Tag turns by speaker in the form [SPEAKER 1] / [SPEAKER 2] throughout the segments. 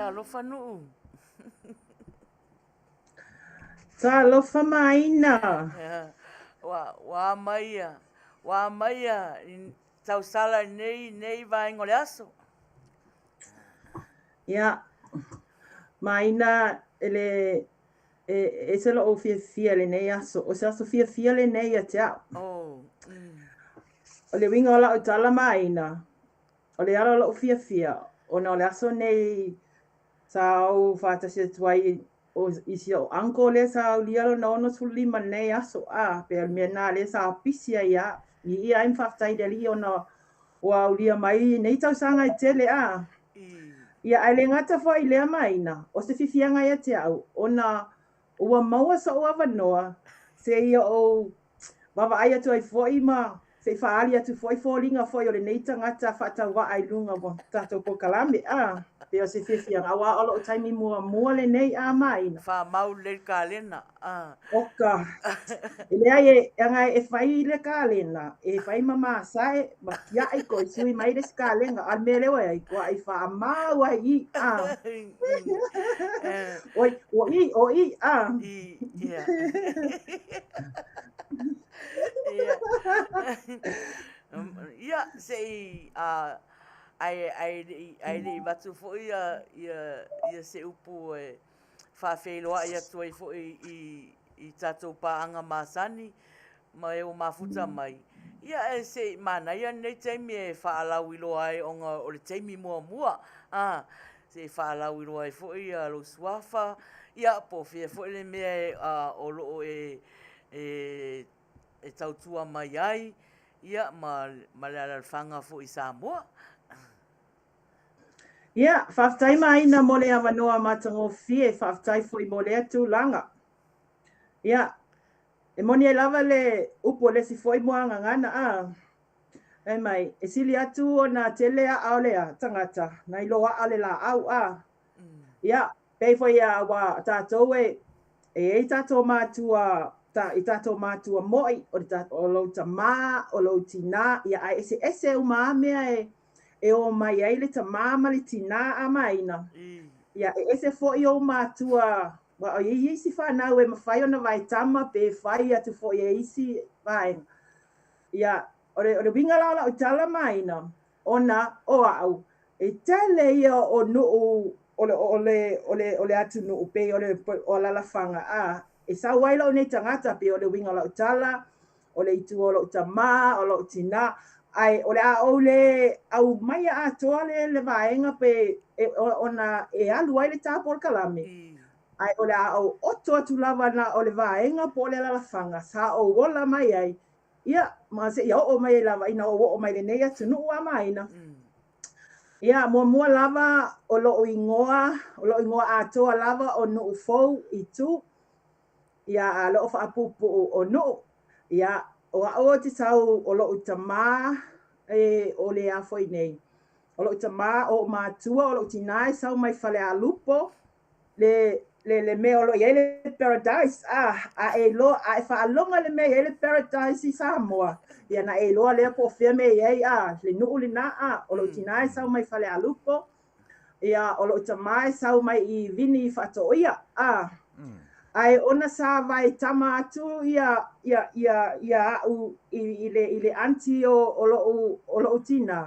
[SPEAKER 1] Talofa Nuu.
[SPEAKER 2] Talofa Maina.
[SPEAKER 1] Ua, ua amaia, ua amaia i tausala i nei, nei vaega o le aso.
[SPEAKER 2] Ia, Maina, e le, e ese lo'u fiafia i lenei aso. O se aso fiafia lenei ia te a'u.
[SPEAKER 1] Oh, mm.
[SPEAKER 2] O le uiga o la'u tala Maina, o le ala o lo'u fiafia, ona o le aso nei sa ou faatasi atu ai o i si o'u uncle lea sa aulia lona 65 lenei aso a pe o le mea lena lea sa pisi ai a viia ai ma faafetai i le Alii ona ua aulia mai nei tausaga e tele a. Ia ae le gata foi i lea Maina, o se fiafiaga ia te au ona ua maua so'u avanoa seia ou vaavaai atu ai foi ma se i faaali atu foi foliga foi o lenei tagata faatauvaa i luga o tatou polokalame, a, pei o se fiafiaga, aua o lou taimi muamua lenei a Maina.
[SPEAKER 1] Faamau lelei le kalena, a.
[SPEAKER 2] Oka, e leai e, aga e fai le kalena, e fai ma masae, ma tia'i koe sui mai le isi kalenga, a o le mea lea ua i ai, ua i faamau ai i, a. Oi, ua i, o i, a.
[SPEAKER 1] I, ia. Ia. Ia, se i, a, ae, ae le i, ae le i avatu foi ia, ia, ia se upu e faafeiloai atu ai foi i, i tatou paaga masani ma e ua mafuta mai. Ia, ae se i manaia lenei taimi e faalauiloa ai ona o le taimi muamua, a, se i faalauiloa ai foi ia lou suafa, ia, po o fea foi le mea o lo o e, e, e tautua mai ai, ia, ma, ma le alalafaga foi i Samoa.
[SPEAKER 2] Ia, faafetai Maina mo le avanoa matagofie, faafetai foi mo lea tulaga. Ia, e moni ai lava le upu o le isi foi muagagana, a, fai mai, e sili atu ona tele a'a o le a, tagata, nai lo a'a o le laau, a. Ia, pei foi a ua tatou e, e i ai tatou matua, ta, i tatou matua mo'i, o, le, o lou tamā, o lou tinā, ia, ae eseese uma a mea e, e o mai ai le tamā ma le tinā a Maina. Ia, e ese foi ou matua Aua e i ai isi fanau e mafai ona vae tama pe fai atu foi e isi vaega. Ia, o le, o le uiga la o lau tala Maina, ona o au, e tele ia o nuu o le, o le, o le, o le atunuu pei o le o alalafaga, a, e sau ai lou nei tagata, pei o le uiga o lau tala, o le itu o lou tamā, o lou tinā, ae o le a ou le aumaia atoa le, le vaega pe e, ona e alu ai le ta polokalame, ae o le a ou oto atu lava na o le vaega po o le alalafaga sa ou ola mai ai, ia, ma seia oo mai ai lava ina ou oo mai i lenei atunuu a Maina. Ia, muamua lava o lou igoa, o lou igoa atoa lava o Nu'ufou Itu, Ia, a loo faapuupuu o Nuu. Ia, o au ou te sau o lou tamā e o le a foi nei. O lou tamā, o ou matua, o lou tinā e sau mai Falealupo, le, le, le mea o lo o i ai le paradise, a, a e iloa, a e faaloga i le mea e i ai le paradise i Samoa, ia na e iloa lea po o fea mea e i ai, a, le nuu lena, a, o lou tinā e sau mai Falealupo, Ia, o lou tamā e sau mai i Vini i Faatoia, a. Ae ona sa vae tama atu ia, ia, ia, ia a'u i, i le, i le aunty o, o lo'u, o lo'u tinā,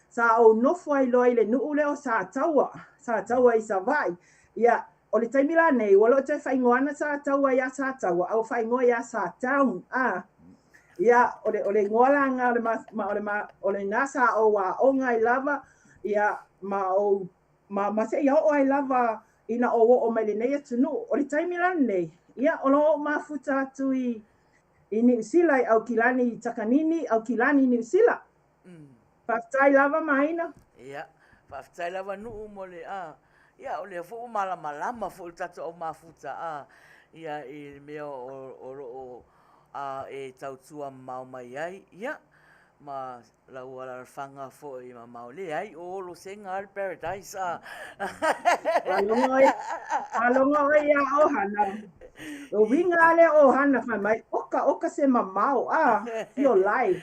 [SPEAKER 2] sa ou nofo ai loa i le nuu lea o Sataua, Sataua i Savaii. Ia, o le taimi la nei, ua le o toe faaigoaina Sataua ia Sataua, a ua faaigoa ia Satown, a. Ia, o le, o le igoa la lena o le ma, ma, o le ma, o lena sa ou aoga ai lava, ia, ma ou, ma, ma seia oo ai lava ina ou oo mai lenei atunuu. O le taimi la lenei, ia, o lo o ou mafuta atu i, i Niu Sila, i Aukilani i Takanini, Aukilani i Niu Sila. Faafetai lava Maina.
[SPEAKER 1] Ia, faafetai lava Nuu mo le, a, ia, o lea foi ua malamalama foi le tatou au mafuta, a, ia, i le mea o, o lo o, a, e tautua mamao mai ai, ia, ma lau alalafaga foi mamao. Leai, o Olo Sega lava le paradise, a.
[SPEAKER 2] Faalogo oi, faalogo oi ia Ohana. O uiga lava lea o Ohana fai mai, oka, oka se mamao, a, fio lai.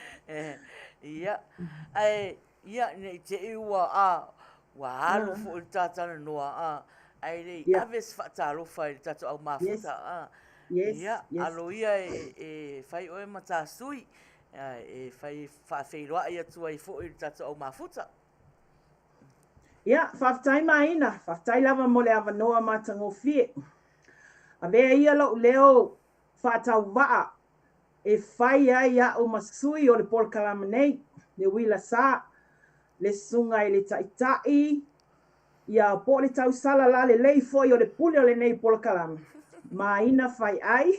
[SPEAKER 1] Ia, ae, ia, ne i te i ua, a, ua alu foi le ta talanoa, a, ae le i ave se faatalofa i le tatou au mafuta, a. Ia, alo ia e fai oe ma ta sui, e fai faafeiloai atu ai foi i le tatou au mafuta.
[SPEAKER 2] Ia, faafetai Maina, faafetai lava mo le avanoa matagofie. Avea ia lou leo faatauvaa e fai ai a'u ma sui o le polokalame nei, le uila sa, le susuga i le Taitai, ia po o le tausala lalelei foi o le pule o lenei polokalame, Maina Faiai,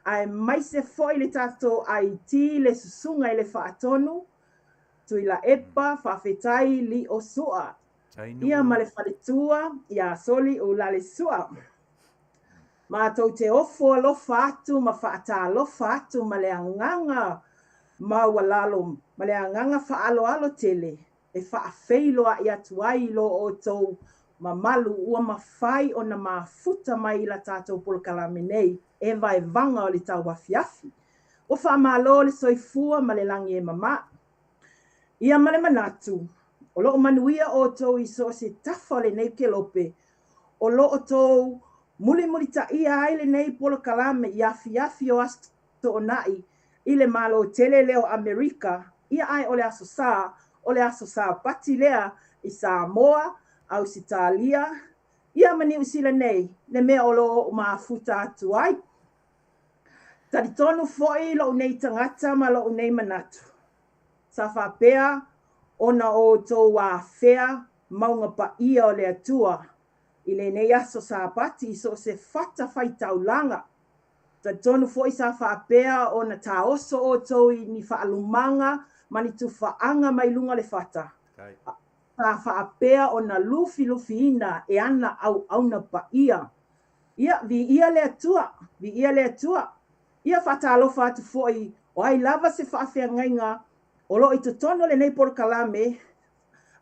[SPEAKER 2] aemaise foi le tatou IT le susuga i le Faatonu, Tuilaepa, faafetai Lio Sua, ia ma le faletua ia Soli Ulale Sua. Matou te ofo alofa atu ma faatalofa atu ma le agaga maualalo ma le agaga faaaloalo tele e faafeiloai atu ai i lo outou mamalu ua mafai ona mafuta mai i la tatou polokalame nei e vaevaga o le tauafiafi. Ua faamalo le soifua ma le lagi e mama. Ia ma le manatu, o lo o manuia outou i so o se tafa o lenei kelope, o lo o tou mulimulitaia ai lenei polokalame i afiafi o Aso Toonai i le Malo tele lea o Amerika, ia ae o le Aso Sa, o le Aso Sapati lea i Samoa, Ausetalia, ia ma Niu Sila nei, le mea o lo o mafuta atu ai. Talitonu foi lou nei tagata ma lou nei manatu, sa faapea ona outou afea mauga paia o le Atua i lenei aso Sapati i so o se fatafaitaulaga. Talitonu foi sa faapea ona taoso outou i ni faalumaga ma ni tufaaga mai luga o le fata, sa faapea ona lufilufiina e ana auauna paia. Ia, viia le Atua, viia le Atua. Ia, faatalofa atu foi, o ai lava se faafeagaiga o lo o i totonu o lenei polokalame,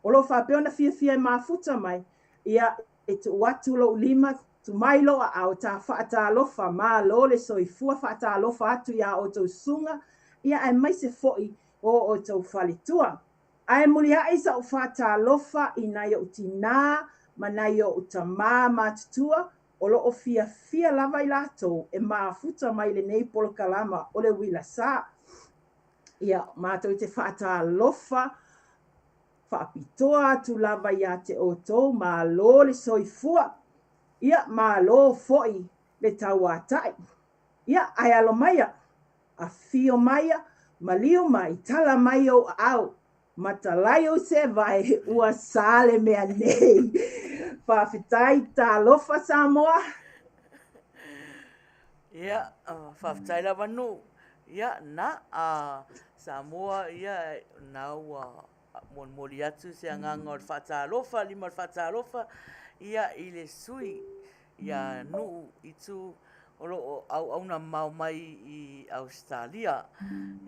[SPEAKER 2] o lo o faapea ona fiafia e mafuta mai, ia, e tuu atu lou lima, tuu mai lou aao, ta faatalofa, malo le soifua, faatalofa atu iā outou susuga, ia, aemaise foi o outou faletua. Ae muliai sa'u faatalofa i nai o'u tinā ma nai o'u tamā matutua o lo o fiafia lava i latou e mafuta mai i lenei polokalama o le Uila Sa. Ia, matou te faatalofa faapitoa atu lava iā te outou, malo le soifua, ia, malo foi le tauata'i. Ia, ae alo maia, Afio maia, maliu mai, tala mai ou aao, matalai ou seevae, ua sa le mea nei. Faafetai, talofa Samoa.
[SPEAKER 1] Ia, faafetai lava Nuu. Ia, na, a Samoa, ia, na ua molimoli atu se agaga o le faatalofa, lima o le faatalofa, ia, i le sui, ia Nuu Itu o lo o auauna mamao mai i Ausetalia,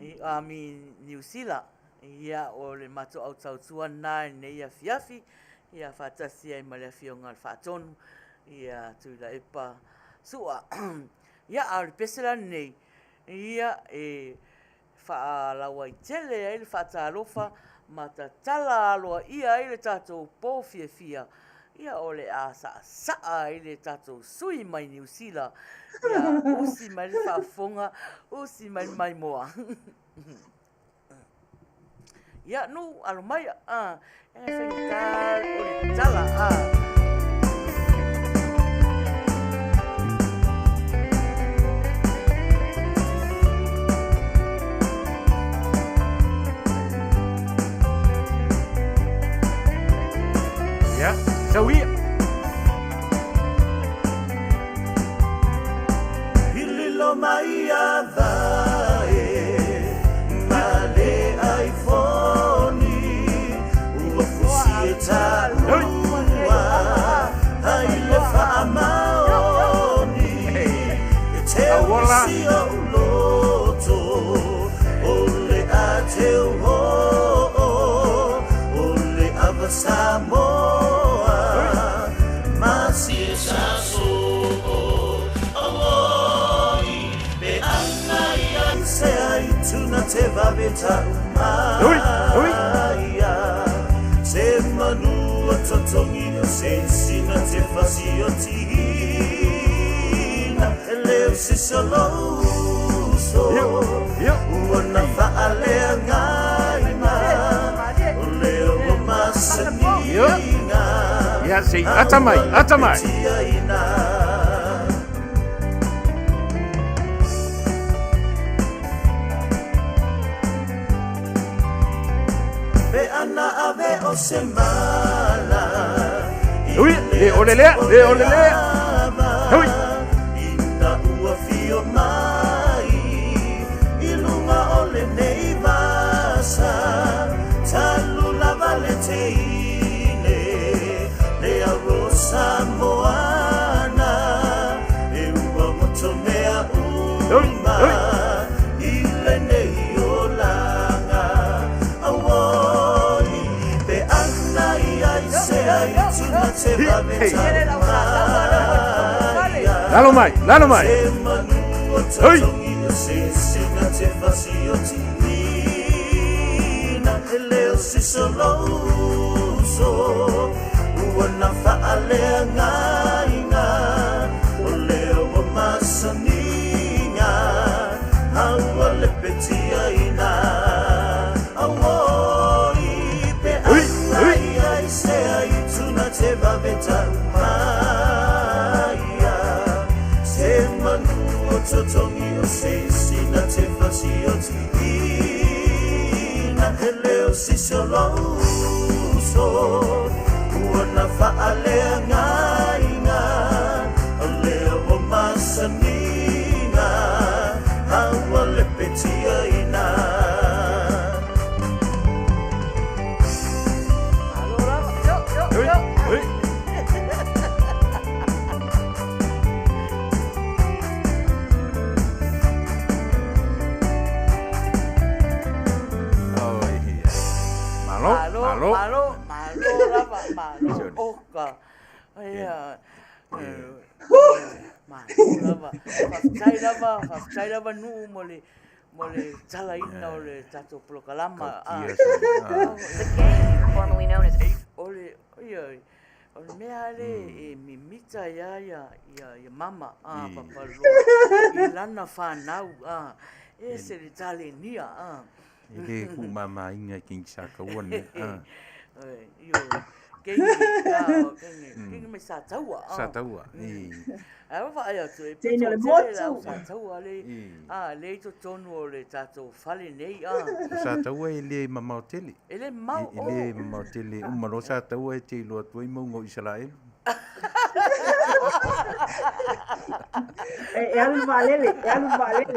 [SPEAKER 1] I mean Niu Sila, ia o le matou au tautua lena i lenei afiafi, ia faatasi ai ma le Afioga i le Faatonu, ia Tuilaepa Su'a. Ia a o le pese la lenei, ia e faalauaitele ai le faatalofa ma tatala aloaia ai le tatou pō fiafia, ia o le a saasaa ai le tatou sui mai Niu Sila, ia usi mai le faafofoga, usi mai le maimoa. Ia, nu, alo mai, a, e faigata o le tala, a.
[SPEAKER 3] Ia, sau ia.
[SPEAKER 4] I lilo mai ia vae ma le iPhone ua fusi e talua ai le faamaoni e teu
[SPEAKER 3] Auola.
[SPEAKER 4] si ou loto o le a teu hoo o le ava Samoa ma si e sa soo
[SPEAKER 3] Ui, ui. Ia, ia. Ia. Ia, se i ata mai, ata mai. Ui, le ole lea, le ole lea. Ui. Ui, ui. Hi, hei. Lalo mai, lalo mai. Hei. Hui, hui. Hui, hui. Oi, Malo,
[SPEAKER 1] Malo,
[SPEAKER 3] malo.
[SPEAKER 1] malo, malo lava, malo. Oka. Ia. Malo lava. Faafetai lava, faafetai lava Nuu mo le mo le talaina o le tatou polokalama.
[SPEAKER 5] The game, formerly known as
[SPEAKER 1] O le, ioe, o le mea lea e mimita ai lava ia mama a Papalua i lana fanau, a, e ese le talenia, a.
[SPEAKER 3] E le kuumamaina e King Saka ua nei, a.
[SPEAKER 1] Ioe, kengi, kengi mai Sataua, a.
[SPEAKER 3] Sataua, i.
[SPEAKER 1] Ae ua vaai atu e
[SPEAKER 2] Teine o le
[SPEAKER 1] pito tele lau
[SPEAKER 2] motu.
[SPEAKER 1] Sataua le, a, le i totonu o le tatou fale nei, a.
[SPEAKER 3] O Sataua e le mamao tele.
[SPEAKER 1] E le mamao,
[SPEAKER 3] E le mamao tele. Uma loa Sataua e te iloa atu ai mauga o Isaraelu.
[SPEAKER 2] E, e alu vaalele, e alu vaalele.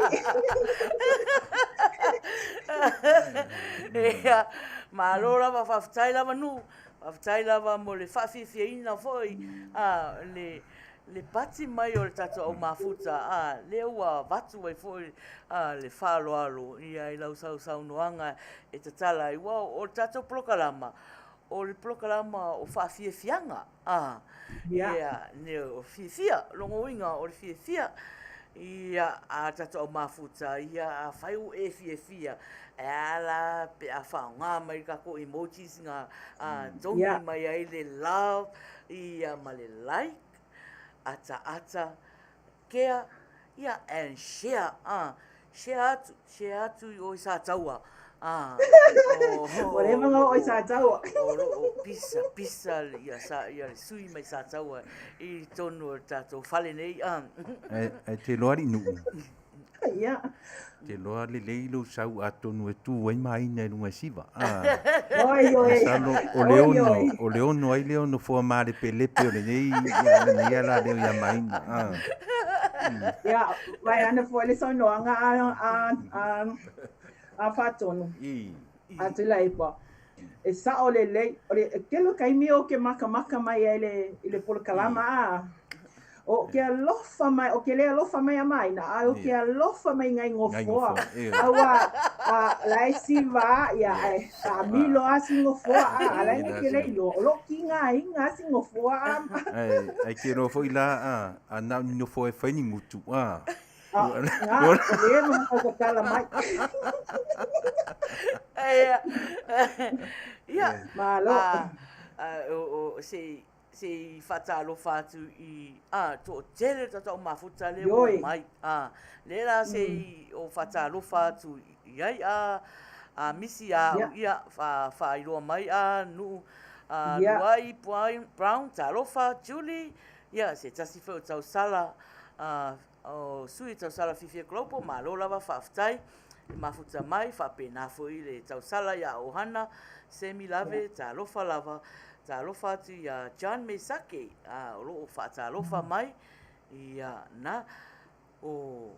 [SPEAKER 1] Ia, malo lava, faafetai lava Nuu, faafetai lava mo le faafiafiaina foi, a, le, le pati mai o le tatou au mafuta, a, lea ua avatu ai foi, a, le faaaloalo, ia, i lau sausaunoaga e tatala ai. Aua o le tatou polokalama, o le polokalama o faafiafiaga, a, ia, ne, o fiafia, lona uiga o le fiafia, ia, a tatou au mafuta, ia, afai ua e fiafia, e a la pe a faaaoga mai le tatou emojis na, a, togi mai ai le love, ia, ma le like, ataata, kea, ia, and share, a, share atu, share atu i o i Sataua, a, o,
[SPEAKER 2] Ua leva ona oo i Sataua.
[SPEAKER 1] O lo o pisa, pisa ia, sa, ia le sui mai Sataua i tonu o le tatou fale nei, a.
[SPEAKER 3] Ae te iloa alii nuu.
[SPEAKER 2] Ia.
[SPEAKER 3] Te iloa lelei lou sau atonu e tu ai Maina i luga e siva.
[SPEAKER 2] Oi, oi.
[SPEAKER 3] Masalo o le ono, o le ono ai lea o nofoa malepelepe o lenei, ia, lenei ala leo ia Maina.
[SPEAKER 2] Ia, vai ana foi le saunoaga a, a, a, a Faatonu.
[SPEAKER 3] I.
[SPEAKER 2] A Tuilaepa. E sao lelei, o le tele o taimi ou te makamaka mai ai i le polokalama a. O ke alofa mai, o ke le alofa mai a Maina, a o ke alofa mai ngai ngofoa. Aua a la e siva ia e a milo a si ngofoa a a la e ke le iloa. O lo kinga inga si ngofoa a.
[SPEAKER 3] Ai ai ke loa foi la a a na ni nofoa e fai ni ngutu a.
[SPEAKER 2] A, nga, o le ma o ka tala mai.
[SPEAKER 1] Ia. Ia.
[SPEAKER 2] Malo.
[SPEAKER 1] A, a, o, o, se, se i faatalofa atu i, a, toatele le tatou mafuta lea ua omai, a, lea la se i o faatalofa atu i ai, a, a misi a au, ia, fa, faailoa mai, a, Nuu, a, Luai, Brown, talofa, Julie, ia, se tasi foi o tausala, a, O Sui Tausala Fiafia Global, malo lava faafetai le mafuta mai, faapena foi le tausala ia Ohana Semi Lave, talofa lava, talofa atu ia John Mesake, o lo o faatalofa mai, ia na, o,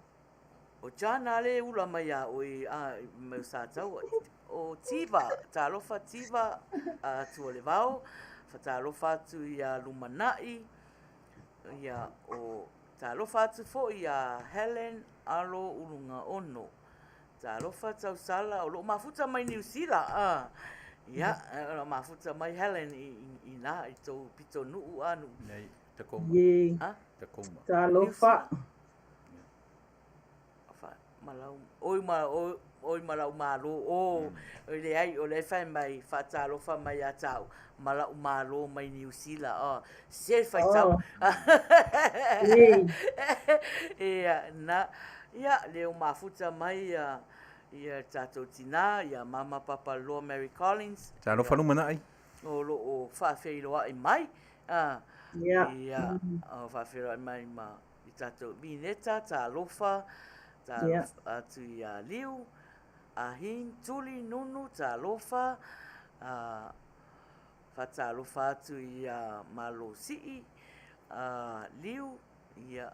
[SPEAKER 1] o John a le ula mai ia oe, a, mai o Sataua, o Tiva, talofa Tiva, Tualevao, fatalofa atu ia Lumanai, ia o Talofa atu foi ia Helen Alo Ulugaono. Talofa Tausala o lo o mafuta mai Niu Sila a. Ia, o mafuta mai Helen i, i, i nā, i tōu pito nu'u a nu'u.
[SPEAKER 3] Nei, Tacoma.
[SPEAKER 2] Ye.
[SPEAKER 1] Ha?
[SPEAKER 3] Tacoma.
[SPEAKER 2] Talofa.
[SPEAKER 1] Fa, ma lau, oi ma, oi, oi ma lau malo, o, mm. leai, o lea fai mai, faatalofa mai ia tāu, ma la'u malo mai Niu Sila, oh, se faitau.
[SPEAKER 2] Oh. Ye.
[SPEAKER 1] Ia, na, ia, lea ua mafuta mai ia, ia tatou tinā, ia Mama Papaloa Mary Collins.
[SPEAKER 3] Talofa lumanai.
[SPEAKER 1] O loo faafeiloai mai, a,
[SPEAKER 2] Ia.
[SPEAKER 1] ia, o faafeiloai mai ma i tatou Mineta, talofa,
[SPEAKER 2] Ia.
[SPEAKER 1] talofa atu ia Liu, Ahin, Tuli, Nunu, talofa, a, faatalofa atu ia Malosii, a, Liu, ia,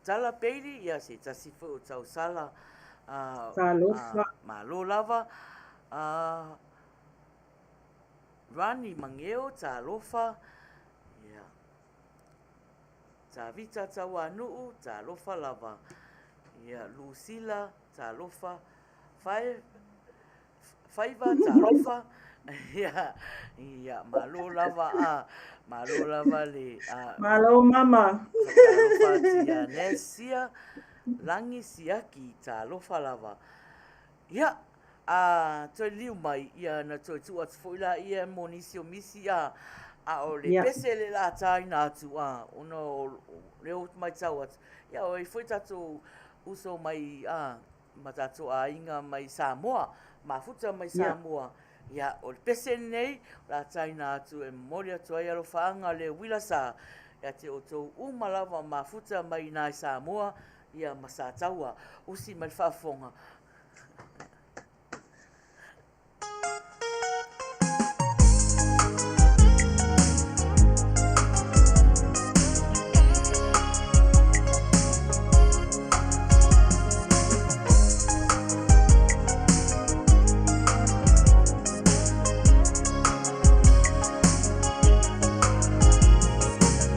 [SPEAKER 1] Tala Bailey, ia se tasi foi o tausala, a, a,
[SPEAKER 2] Talofa.
[SPEAKER 1] malo lava, a, Rani Mangeo, talofa, ia, Tavita Tauanu'u, talofa lava, ia, Lucila, talofa, Fae, Faiva, talofa, ia, ia, malo lava, a, malo lava le, a,
[SPEAKER 2] Malo mama.
[SPEAKER 1] faatalofa atu ia Nesia, Lagi Siaki, talofa lava. Ia, a toe liu mai, ia na toe tuu atu foi laia mo nisi o misi, a, a o le
[SPEAKER 2] Ia.
[SPEAKER 1] pese le la tāina atu, a, ona o lea ou te matau atu, ia o ai foi tatou uso mai, a, ma tatou aiga mai Samoa, mafuta mai
[SPEAKER 2] Ia.
[SPEAKER 1] Samoa. Ia, o le pese lenei, o le a tāina atu e momoli atu ai alofaaga le uila sa, ia te outou uma lava mafuta mai inā i Samoa, ia ma Sataua. Usi mai le faafofoga.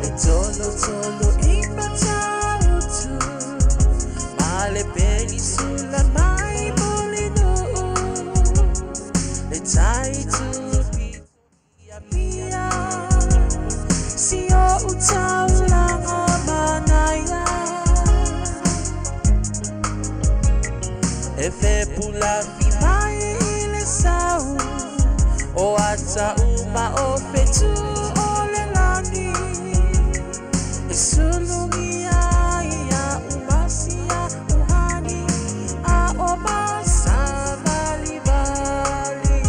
[SPEAKER 4] E tolo tolo i matautu Ma le penisula mai Mulinuu Le tai tupi ia pia Si o utaulanga manaia E fepula fi mai i le sau O ata uma o fetu o le lani E sulungia ia umasia uhani A o masavali vali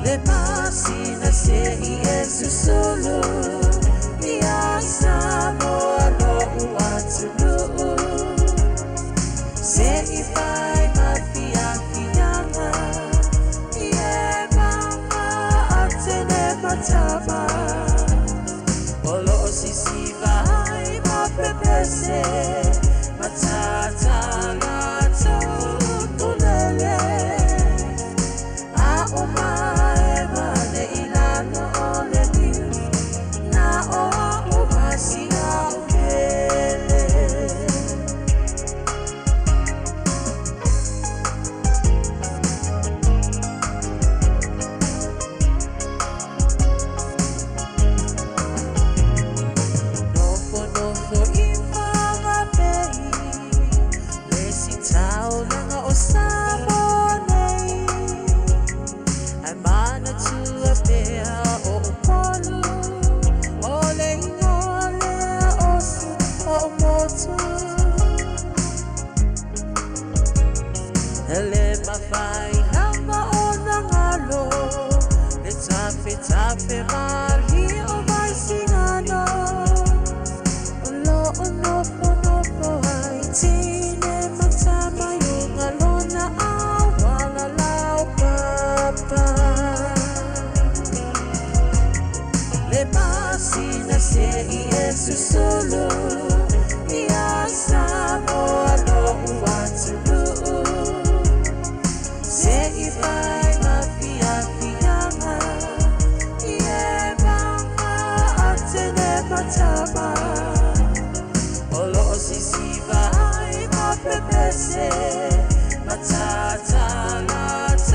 [SPEAKER 4] Le masina se i e susulu Ia Samoa lo uatunuu Se i fai ma fiafiaga I e mama a tene matama O loo sisiva ai ma pepese Matata latou tulele A o mae mane i lalo o le niu Na o a o masia o pele. Nofo nofo i whangapei Le si taulaga o Samoa nei Ai manatua pea o Upolu O le ingoa lea o su o motu Ele mawhai lava o nangalo Le tafe tafe mali o vaisingano O lo o nofo nofo ai tine matama i unga lona awala lau papa Le masina se i e susulu Ia Samoa lo uatunuu Se i fai ma fiafiaga I e mama a tene matama O loo sisiva ai ma pepese Matata latou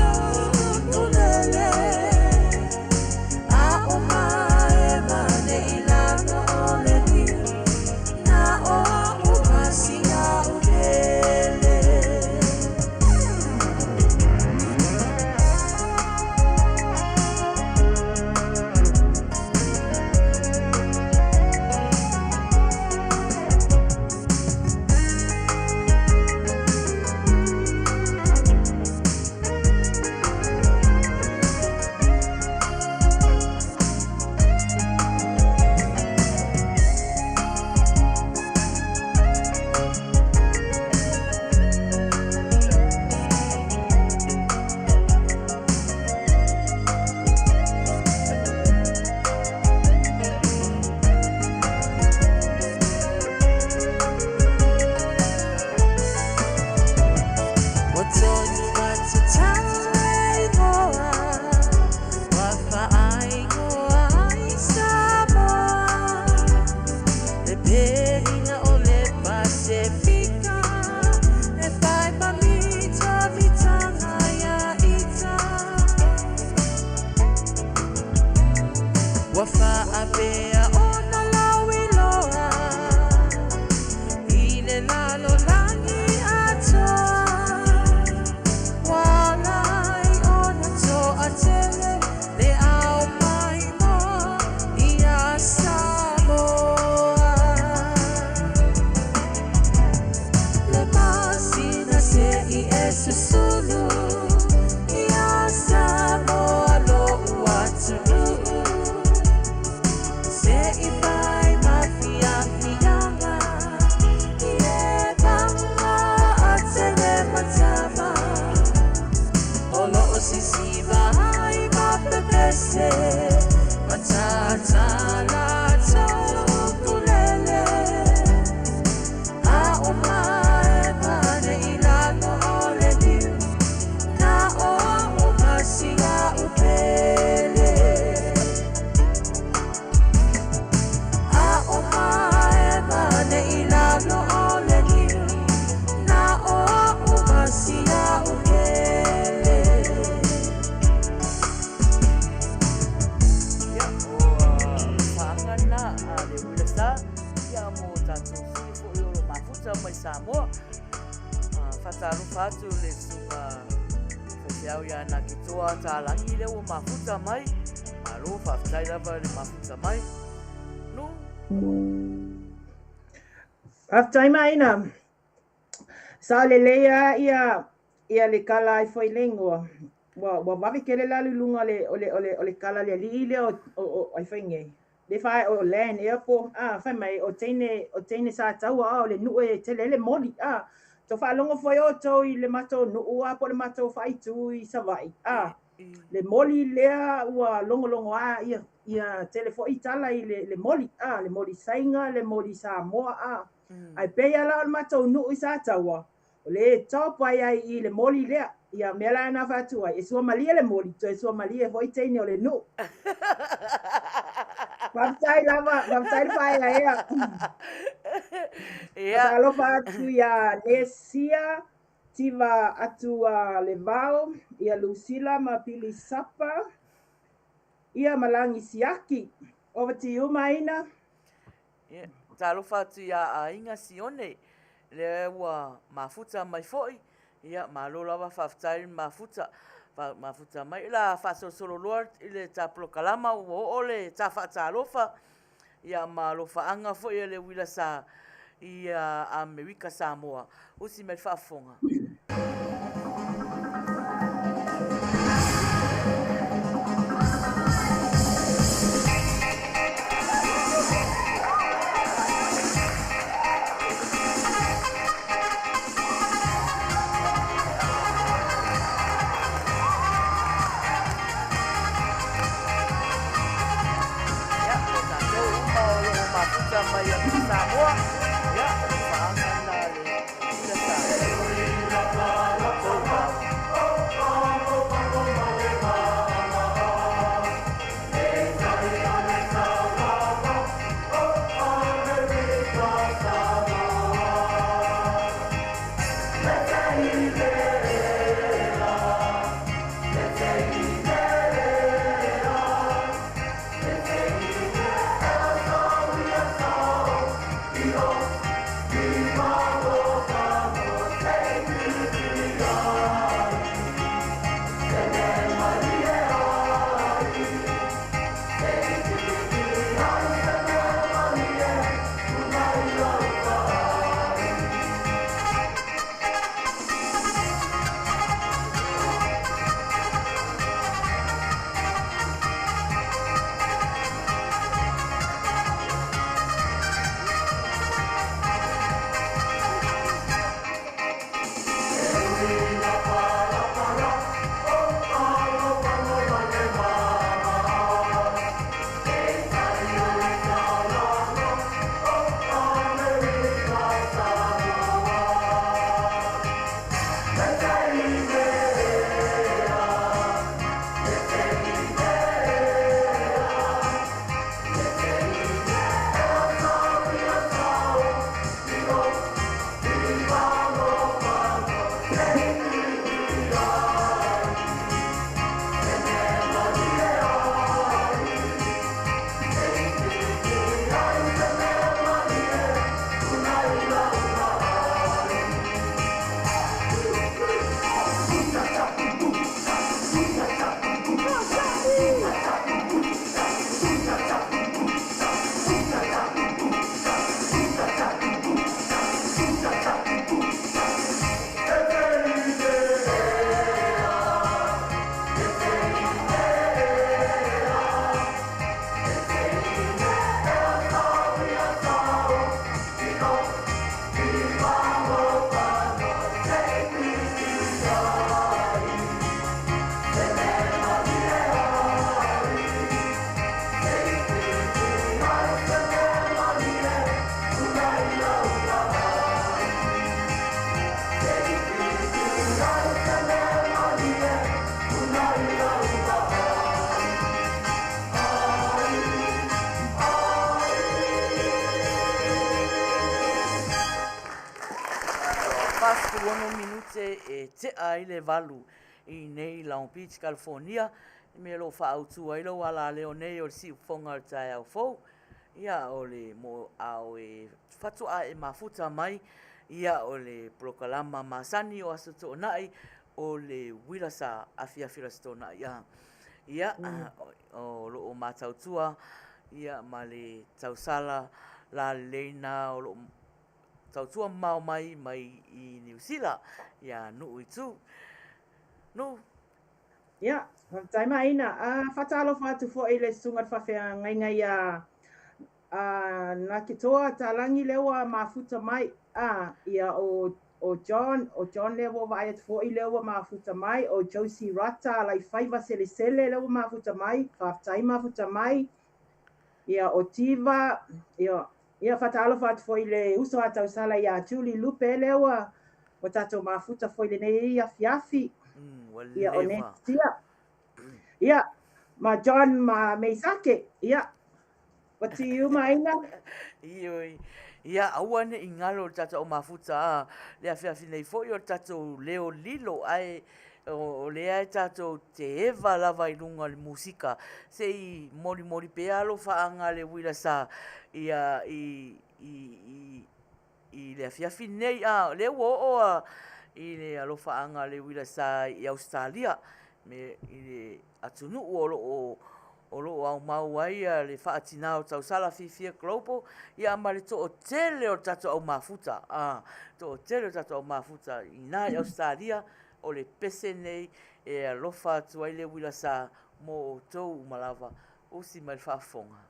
[SPEAKER 1] tatou sui foi o lo mafuta mai Samoa. Faatalofa atu i le susuga faifeau ia Nakitoa Talagi lea ua mafuta mai. Malo faafetai lava i le mafuta mai. Nu.
[SPEAKER 2] Faafetai Maina. Sao lelei lava ia ia le kala ai foi le igoa. Ua ua vave tele le alu i luga o le o le o le o le kala a le alii lea o o o ai foi nei. Le fa o land ea po a fai mai o teine o teine sa taua a o le nuu e tele ai le moli a. Tou faalogo foi outou i le matou nuu a po o le matou faaitu i Savaii a. Le moli lea ua logologo a ia ia tele foi tala i le le moli a le moli Saina le moli Samoa a. Ae pei lava la o le matou nuu i Sataua, o le top ai ai i le moli lea. Ia, mea la na fai atu ai, e suamalie le moli, toe suamalie foi teine o le nuu. Faafetai lava, faafetai le faaeaea.
[SPEAKER 1] Ia.
[SPEAKER 2] Faatalofa atu ia Nesia, Tiva atu a Levao, ia Lusila ma Pili Sapa, ia ma Lagi Siaki. Over to you, Maina.
[SPEAKER 1] Ia, talofa atu iā Aiga Sione, lea ua mafuta mai foi. Ia, malo lava faafetai le mafuta, mafuta mai. O le a faasolosolo loa i le ta polokalama ua oo le ta faatalofa, ia ma alofaaga foi a le uila sa i Amerika Samoa. Usi mai le faafofoga. Ia, o tatou uma o lo o mafuta mai atu i Samoa, ia, o le paaga lena a le Ua 46 minute e tea ai le valu i nei Long Beach, California, i mea o lo o faaautu ai lou alaleo nei o le siufofoga o le taeao fou. Ia, o le mo a o e faatoa e mafuta mai, ia, o le polokalama masani o Aso Toonai, o le uila sa afiafi o le Aso Toonai. A, ia, o lo o matautua, ia, ma le tausala lalelei na o lo o tautua mamao mai mai i Niu Sila, ia Nuu i Tu. Nuu.
[SPEAKER 2] Ia, faafetai Maina. A, faatalofa atu foi i le susuga i le faafeagaiga ia a Naketoa Talagi lea ua mafuta mai. A, ia o o John, o John lea ua vaai atu foi lea ua mafuta mai, o Josie Rata Alaifaiva Selesele lea ua mafuta mai, faafetai mafuta mai. Ia o Tiva, ia ia faatalofa atu foi i le uso a tausala ia Julie Lupe lea ua ua tatou mafuta foi i lenei afiafi.
[SPEAKER 1] Ua
[SPEAKER 2] Ia o
[SPEAKER 1] leva.
[SPEAKER 2] Nancy Ia, ma John ma Meisake. Ia, what to you, Maina?
[SPEAKER 1] Ioe. Ia, aua ne i galo le tatou aumafuta a le afiafi nei foi o le tatou leo lilo, ae o lea e tatou te eva lava i luga o le musika. Se i molimoli pea alofaaga a le uila sa ia i i i i le afiafi nei, a o lea ua oo a i le alofaaga a le uila sa i Ausetalia, me i le atunuu o lo o o lo o aumau ai le faatina o tausala fiafia global, ia ma le toatele o le tatou au mafuta, a toatele o le tatou au mafuta i ina i Ausetalia, o le pese nei e alofa atu ai le uila sa mo outou uma lava. Usi mai le faafofoga.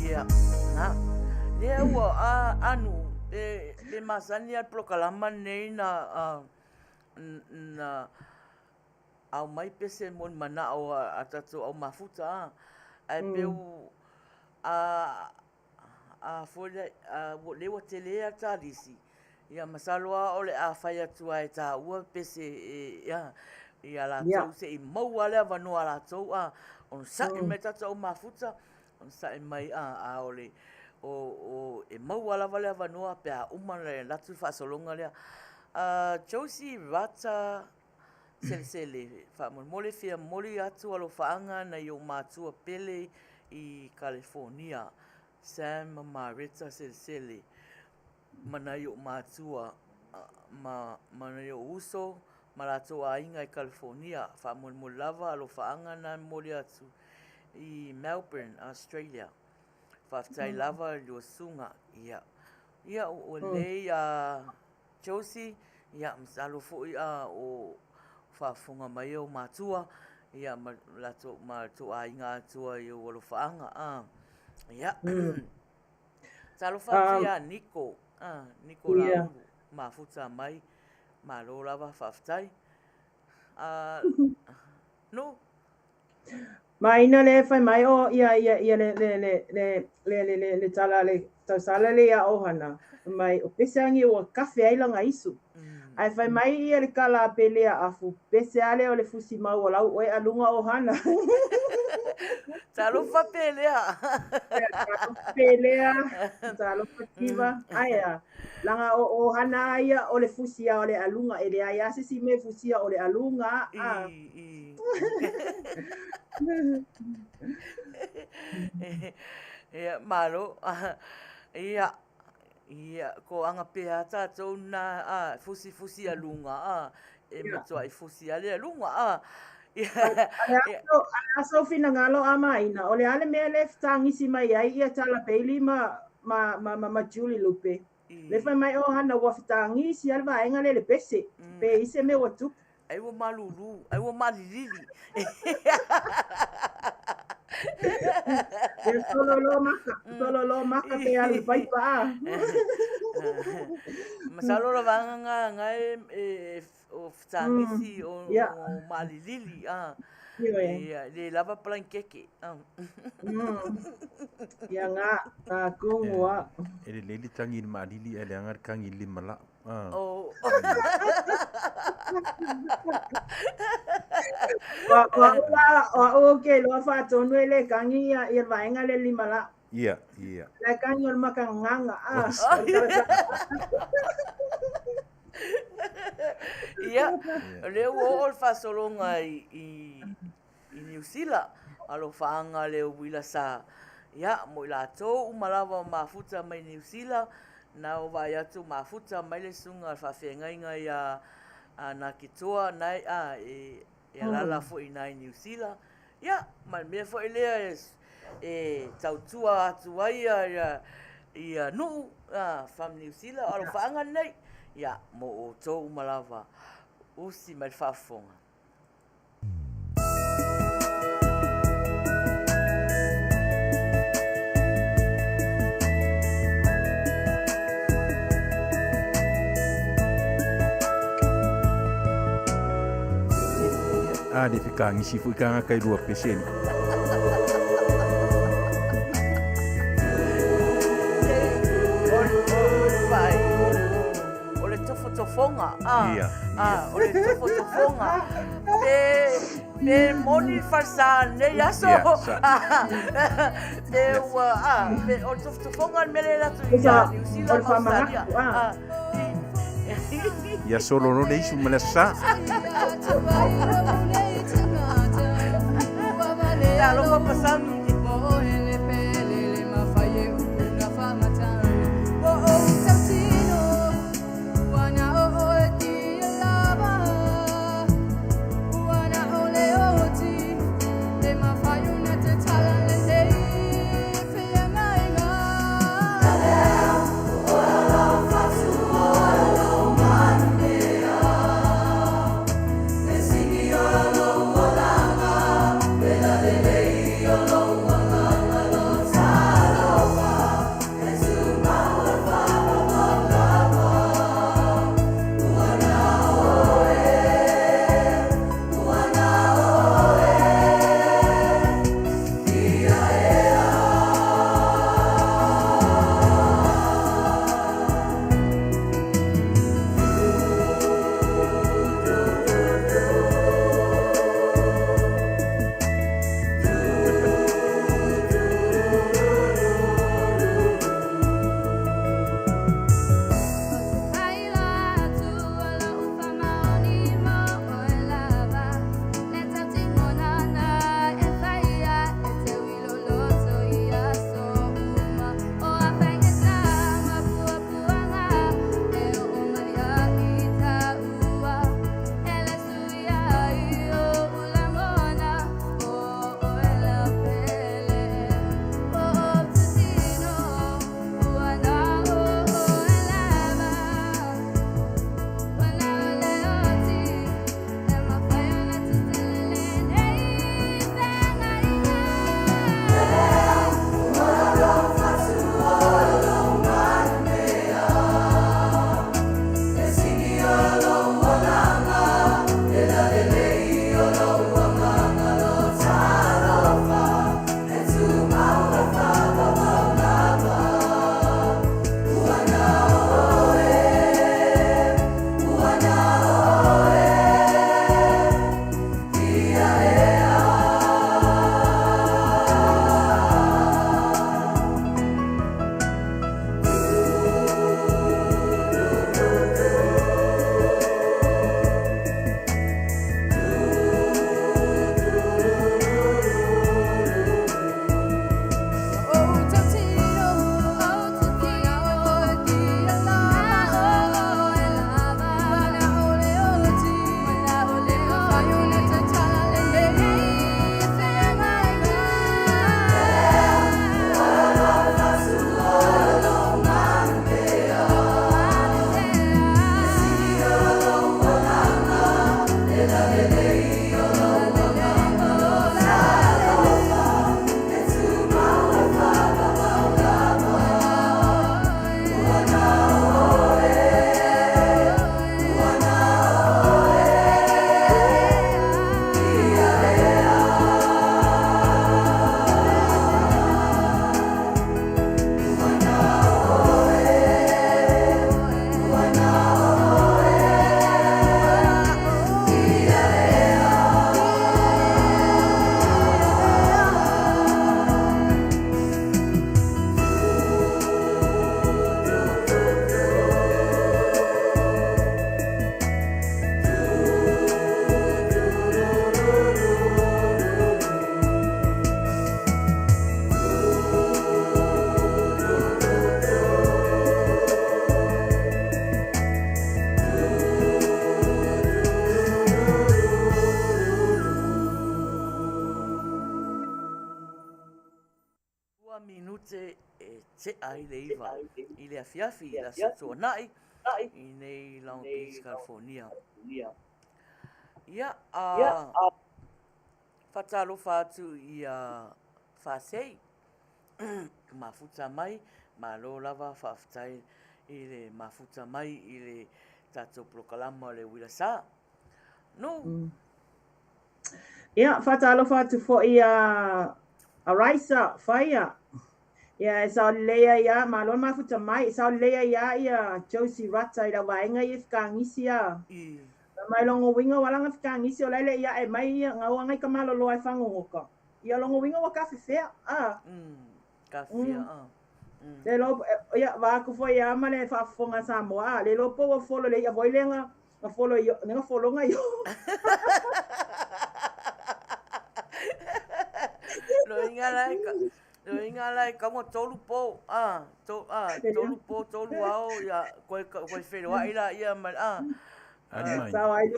[SPEAKER 1] Ia, na, lea ua a, anu, pe, pe masani a le polokalama lenei na, a, na aumai pese mo ni manao a, a tatou au mafuta, a, ae pe u, a, a foi lea, a, ua, lea ua tele a ta lisi, ia masalo lava o le a fai atu lava e taua pese e, ia, ia latou se i maua le avanoa a latou, a, onosai mai tatou au mafuta, onosai mai, a, a o le, o, o, e maua lava le avanoa pe a uma ona alu atu le faasologa lea. A, Josie Rata Selesele, faamolemole fia momoli atu alofaaga nai ou matua pele i Kalefonia, Sam ma Mareta Selesele, ma nai ou matua ma, ma nai ou uso ma latou aiga i Kalefonia. Faamolemole lava alofaaga na momoli atu i Melbourne, Australia. Faafetai lava i lua susuga. Ia, ia ua lelei a Josie, ia masalo foi a o faafofoga mai ou matua, ia ma latou ma tou aiga atoa i ou alofaaga. A, ia. Talofa atu ia Niko, a, Niko Laulu, mafuta mai, malo lava, faafetai. A, no.
[SPEAKER 2] Maina le fai mai o ia ia ia le le le le le le le le tala le tausala le ia ohana mai o pese angi ua kafe ai langa isu. Ae fai mai ia le kala a Pele a Afu, pese ale o le fusi mau o lau oe aluga ohana.
[SPEAKER 1] Talofa Pelea.
[SPEAKER 2] Talofa Pelea, talofa Tiva. Ae a, laga o ohana a ia o le fusi a o le aluga e leai a se isi mea e fusia o le aluga a.
[SPEAKER 1] Ia, malo. Ia, ia, ko aga pea tatou na, a, fusifusi aluga, a, e matuai fusi lava le aluga, a.
[SPEAKER 2] O le a sou finagalo a Maina, o le a le mea lea e fetagisi mai ai ia Tala Bailey ma, ma, ma, ma, ma Julie Lupe? Le fai mai ohana ua fetagisi lava le vaega lea i le pese, pe i ai se mea ua tupu.
[SPEAKER 1] Ai ua malulu, ai ua malilili.
[SPEAKER 2] Ia tololo maka, tololo maka pe alu i paipa a.
[SPEAKER 1] Masalo la vaega nga nga e, e, o fetagisi o, o malilili a. Ia, le lava palankeke.
[SPEAKER 2] Ia nga, nga kungu a.
[SPEAKER 3] E lelei le tagi i le malili ae leaga le tagi i le lima lau. a.
[SPEAKER 1] O.
[SPEAKER 2] O au la, o au ou te iloa faatonu e le tagi ia le vaega lea i le limalao.
[SPEAKER 3] Ia, ia.
[SPEAKER 2] La e tagi o le makagaga, a.
[SPEAKER 1] Ia, o lea ua oo le faasologa i, i, i Niu Sila, alofaaga le uila sa, ia, mo i latou uma lava o mafuta mai Niu Sila, na o vaai atu mafuta mai le susuga le faafeagaiga ia Nakitoa na a, e, e alala foi i ina i Niu Sila. Ia, ma le mea foi lea e, e tautua atu ai ia, ia, ia nuu a, from Niu Sila, o alofaaga lenei, ia, mo outou uma lava, usi mai le faafofoga.
[SPEAKER 3] A le fekagisi foi kagaka i lua peseni.
[SPEAKER 1] O le tofotofoga, a, a, o le tofotofoga. Pe, pe moni le falesa i lenei aso, pe ua, a, pe o le tofotofoga le mea lea e alu atu i Niu Sila ma Ausetalia. A,
[SPEAKER 3] Ia solo loa le isu ma le Aso Sa.
[SPEAKER 1] Talofa Pasami. minute e tea ai le 9 i le afiafi i le Aso Tuanai i nei Long Beach, California. Ia, a faatalofa atu i a Fasei, mafuta mai, malo lava faafetai i le mafuta mai i le tatou polokalama o le Uila Sa. Nu.
[SPEAKER 2] Ia, faatalofa atu foi ia a Raisa Faia. Ia, e sao lelei ai lava, malo le mafuta mai, e sao lelei ai lava ia Josie Rata i lau vaega ia i Fekagisi a. Mai logo uiga ua laga Fekagisi o la e le i ae mai ia gauaga i ka maloloa e fagogoka. Ia logo uiga ua kafefea a.
[SPEAKER 1] Kafefea a.
[SPEAKER 2] Le iloa ia vaeatu foi lava ma le faafofoga a Samoa a, le iloa po ua folo le i'a foi lea na na folo i na fologa i o.
[SPEAKER 1] Loiga la e Loiga la e kauga tolu po a to a tolu po tolu ao ia koe koe feloai la ia ma a.
[SPEAKER 3] Ali mai.
[SPEAKER 2] Sao ai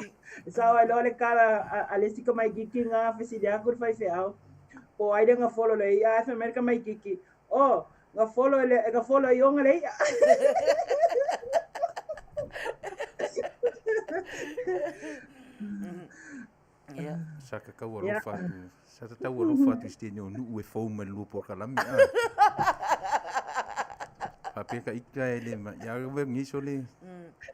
[SPEAKER 2] sao ai loa le kala a le isi tamaititi na fesili atu le faifeau po o ai le na folo le i'a ae fai mai le tamaititi oh na folo e le na folo e Ioga le i'a.
[SPEAKER 1] Ia.
[SPEAKER 3] Sa ta tau alofa atu, sa ta tau alofa atu i se teine o Nu'u e fou mai le lua polokalame a. Faapea ka ita e le ma, ia au e ngiso le.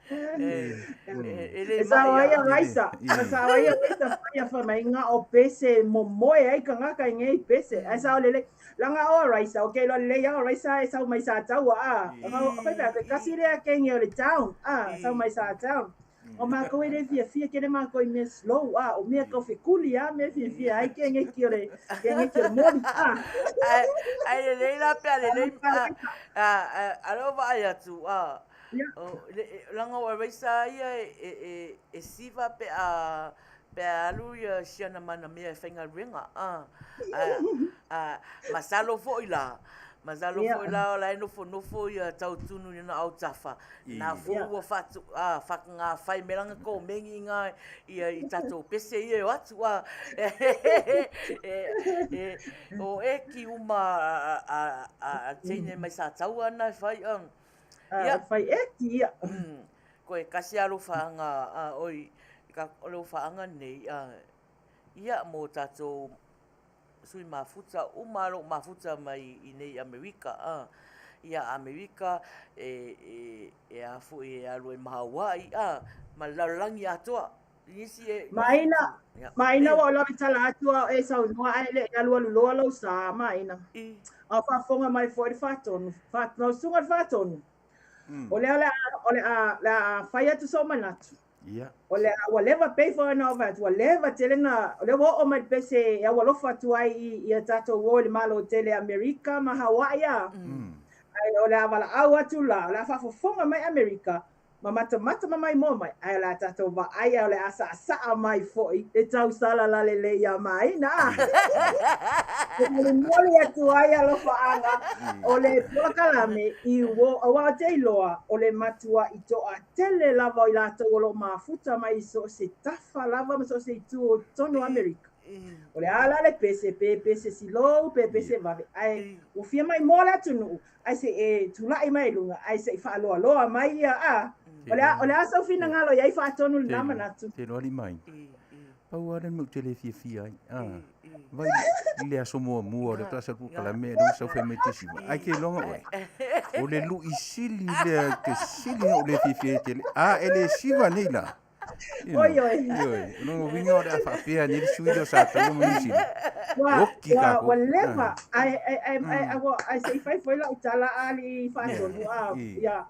[SPEAKER 1] E le
[SPEAKER 2] E sao ai
[SPEAKER 1] mai
[SPEAKER 2] a Raisa, e sao ai a Raisa faia fai mai nga o pese momoe ai kangaka i ngei pese. Ae sao lelei. Langa o a Raisa, o ke iloa lelei a o Raisa e sau mai Sataua a. Nga o fai fai kasi lea kenge o le town a, sau mai sa town. O mākou e le fiafia kele mākou i mea slow a, o mea kau fekuli a, mea fiafia ai ke ngeki o le ke ngeki o le moli a.
[SPEAKER 1] Ae ae lelei la pe a lelei a a a lea ua vaai atu a o le leaga o Raisa ia e e e siva pe a pe a alu ia siana mana mea e faigaluega a a a masalo foi la masalo foi la o la e nofonofo ia Tautunu i lona autafa Na foi ua faatu, a, whakangā whai me ranga ko mengi ngā ia i tatou pese ia e o atu, a, e, e, o e ki uma a, a, a, a teine mai sa taua ana e whai, a,
[SPEAKER 2] ia. Whai e ki ia.
[SPEAKER 1] Ko e kasi alofaanga, a, oi, ka alofaanga nei, a, ia mō tatou sui mafuta uma lou mafuta mai i nei Amerika a ia Amerika e e e a foi e alu ai ma Hawaii a ma le lalolagi atoa i nisi e
[SPEAKER 2] Maina Maina ua ou lawe tala atu a o e saunoa ae le i alualu loa lou sa Maina. A o faafofoga mai foi le Faatonu, lau susuga i le Faatonu. O lea o le a o le a le a fai atu sou manatu.
[SPEAKER 3] Ia.
[SPEAKER 2] O le a ua leva pei foi ona ou fai atu, ua leva tele na, o lea ua oo mai le pese e aualofa atu ai i, i a tatou o i le Malo tele Amerika ma Hawaii a. Ae o le a valaau atu la, o le a faafofoga mai Amerika, ma matamata ma maimoa mai, ae o le a tatou vaai ae o le a saasaa mai foi le tausala lalelei iā Maina a. E molimoli atu ai alofaaga o le polokalame i uō, aua ou te iloa o le matua'i toatele lava o i latou o lo o mafuta mai i so o se tafa lava ma so o se itu o totonu o Amerika. O le a la le pese, pe pese silou, pe pese vave, ae ua fia maimoa le atunuu, ae se i e tula'i mai i luga, ae se i faaloaloa mai ia, a. O le a, o le a sou finagalo i ai faatonu lena manatu.
[SPEAKER 3] Te iloa alii mai. Pau lava lea le mea ou te le fiafia ai. A, vai i le aso muamua o le faatoa sau polokalame lea ua sau fai mai Tesima. Ae ke iloga oe, o le lu'i sili lea te sili ona ou le fiafia ai tele. A e le siva nei la. You know,
[SPEAKER 2] Oi, oi.
[SPEAKER 3] Ioe, o lona uiga o le a faapea nei le sui lea o Sataua ma Niu Sila.
[SPEAKER 2] Ua,
[SPEAKER 3] Oki
[SPEAKER 2] ua,
[SPEAKER 3] kākou.
[SPEAKER 2] ua leva,
[SPEAKER 3] Ah.
[SPEAKER 2] ae, ae, ae, ae, ae, ua, ae se i fai foi lau tala a alii faatonu, a, ia,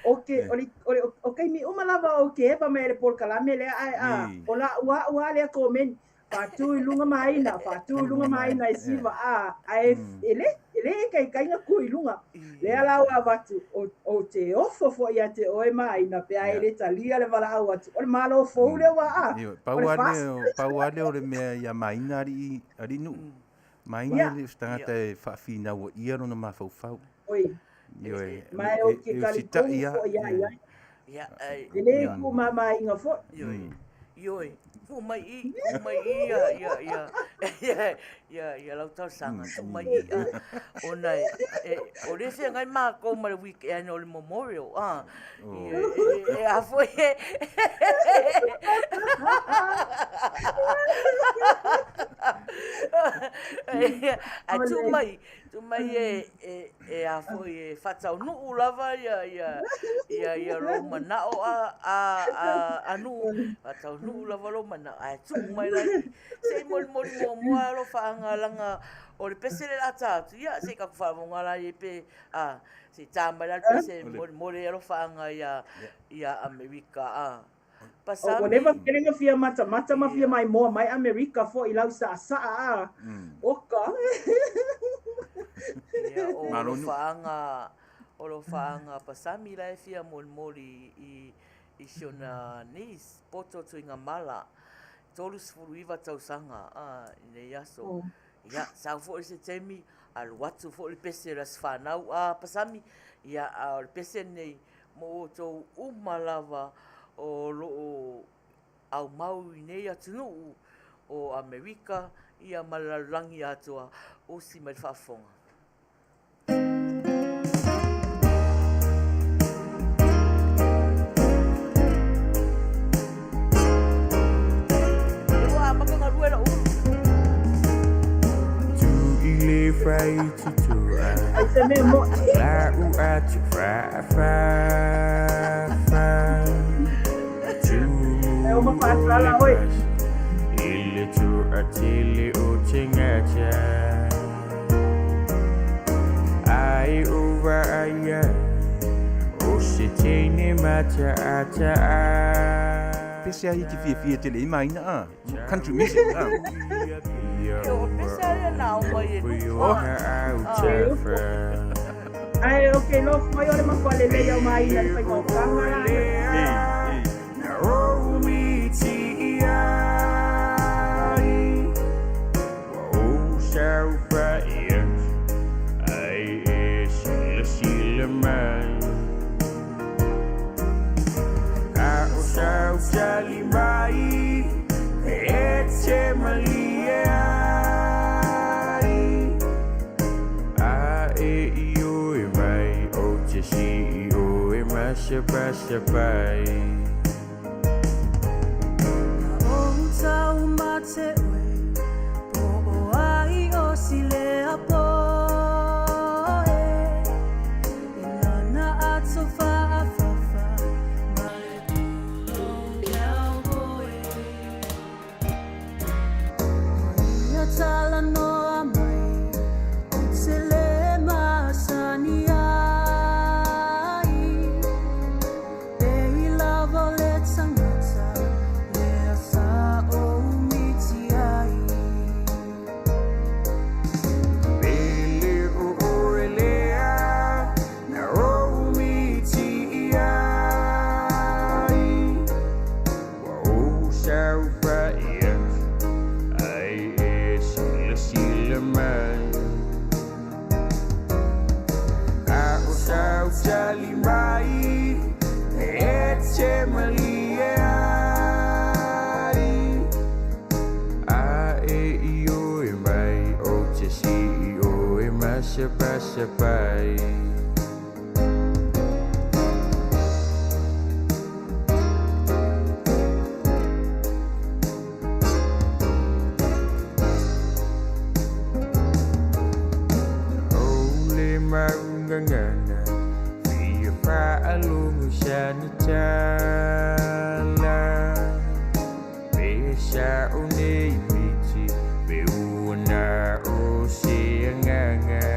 [SPEAKER 2] o ke, o le, o le, o taimi uma lava ou te epa mai i le polokalame lea, ae, a, o la'u a'u a lea komeni, faatu i luga Maina, faatu i luga Maina e siva, a, ae e le, e le ikaika na ku i luga. Lea la ua avatu, o, ou te ofo foi ia te oe Maina, pe a e le talia le valaau atu, o le Malo fou lea ua, a,
[SPEAKER 3] Ioe,
[SPEAKER 2] o
[SPEAKER 3] pau
[SPEAKER 2] le
[SPEAKER 3] lava
[SPEAKER 2] fast.
[SPEAKER 3] lea o, pau lava lea o le mea ia Maina alii, alii Nu'u. Maina le tagata e faafinauaia lona mafaufau.
[SPEAKER 2] Oi.
[SPEAKER 3] Ioe,
[SPEAKER 2] Ma e ou te
[SPEAKER 3] e
[SPEAKER 2] talitonu
[SPEAKER 3] usita'i lava.
[SPEAKER 2] foi ia i ai.
[SPEAKER 1] Ia, ai,
[SPEAKER 2] E le tuumamaina foi.
[SPEAKER 1] Ioe, ioe. Tuu mai i i, tuu mai i ia, ia, ia, ia, ia, ia lau talosaga, tuu mai i i, ona e, e, o lea e feagai matou ma le weekend o le memorial, a, e, e, e, a foi e, ae tuu mai, tuu mai e, e, e a foi e faataunuu lava ia, ia, ia, ia lou manao a, a, a, a Nuu, faataunuu lava lou manao, ae tuu mai la i, se i molimoli muamua alofaaga laga o le pese lea o le a ta atu, ia se i tatou faafofoga la i ai pe, a, se i ta mai la le pese e molimoli ai alofaaga ia, ia Amerika, a.
[SPEAKER 2] Ua leva tele na fia matamata ma fia maimoa mai Amerika foi i lau saasaa a. Oka.
[SPEAKER 1] Ia, o alofaaga, o alofaaga Pasami la e fia molimoli i, i si ona niece, Poto Tuigamala, 39 tausaga, a, i nei aso. Ia, sau foi se taimi, alu atu foi le pese o le aso fanau a Pasami, ia, a o le pese lenei, mo outou uma lava o lo o aumau i nei atunuu o Amerika ia ma le lalolagi atoa, osi mai le faafofoga. Lea ua amata galue lou ulu.
[SPEAKER 6] Tu i le fai tutua.
[SPEAKER 2] Ai se mea mo'i.
[SPEAKER 6] Lau atu fa fa fa. Tu
[SPEAKER 2] E oma whaatala hoi.
[SPEAKER 6] I le tua tele o te ngata. Ai o vaia. O se teine mata ata a.
[SPEAKER 3] Pese ai te fiafia tele i maina a. Country music a.
[SPEAKER 1] Ia o pese ai na o mai e nuku a.
[SPEAKER 2] Ai, ok, no, mai o le matua lelei au maina le whainga o kanga la.
[SPEAKER 3] Ei, ei.
[SPEAKER 6] Sapai.
[SPEAKER 4] Na ou tau mate oe, po o ai o silea poe. I lana ato whaafafa, ma le pulou cowboy. Ma ia tala noa mai, o te le masani ai. E i lava o le tangata, lea sa ou miti ai.
[SPEAKER 6] Pele o oe lea, na ou miti i ai. Ua ou saofai atu, ai e silasila mai. A o sau tali mai, e te malie ai. A e i oe mai, o te si i oe masapasapai. O le maungangana, fia whaalongo sana tala. Pe sa o nei miti, pe uana o se anganga.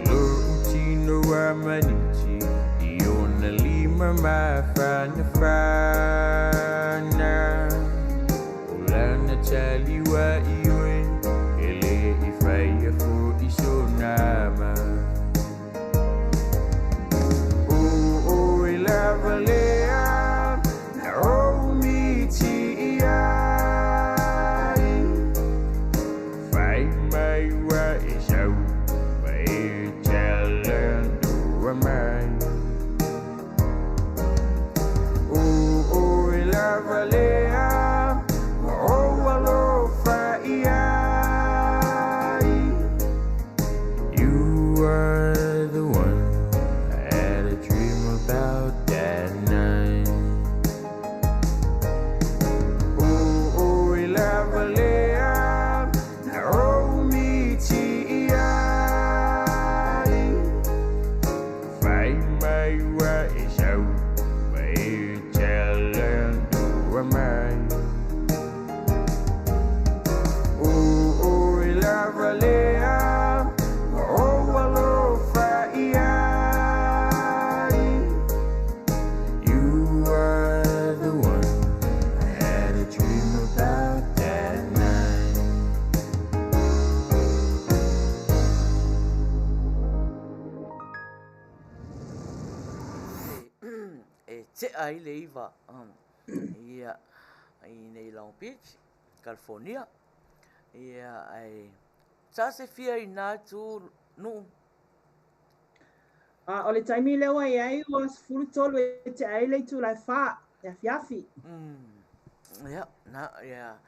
[SPEAKER 6] Lo tino a maniti, i ona lima mawhana whana. O lana taliwa i oe, e le i whaia fo i so nama. O o e lava lea, na o miti i ai. Whai mai wa e sau, ma e talandoa mai. O o ua mai. O oe lava lea ua ou alofa i ai. You are the one I had a dream about that night.
[SPEAKER 1] E tea ai le 9 ia i nei Long Beach, California. Ia ae sa se fia i nā itu Nuu?
[SPEAKER 2] A o le taimi lea ua i ai ua 13 e tea ai le itula e 4 le afiafi.
[SPEAKER 1] Ia, na, ia,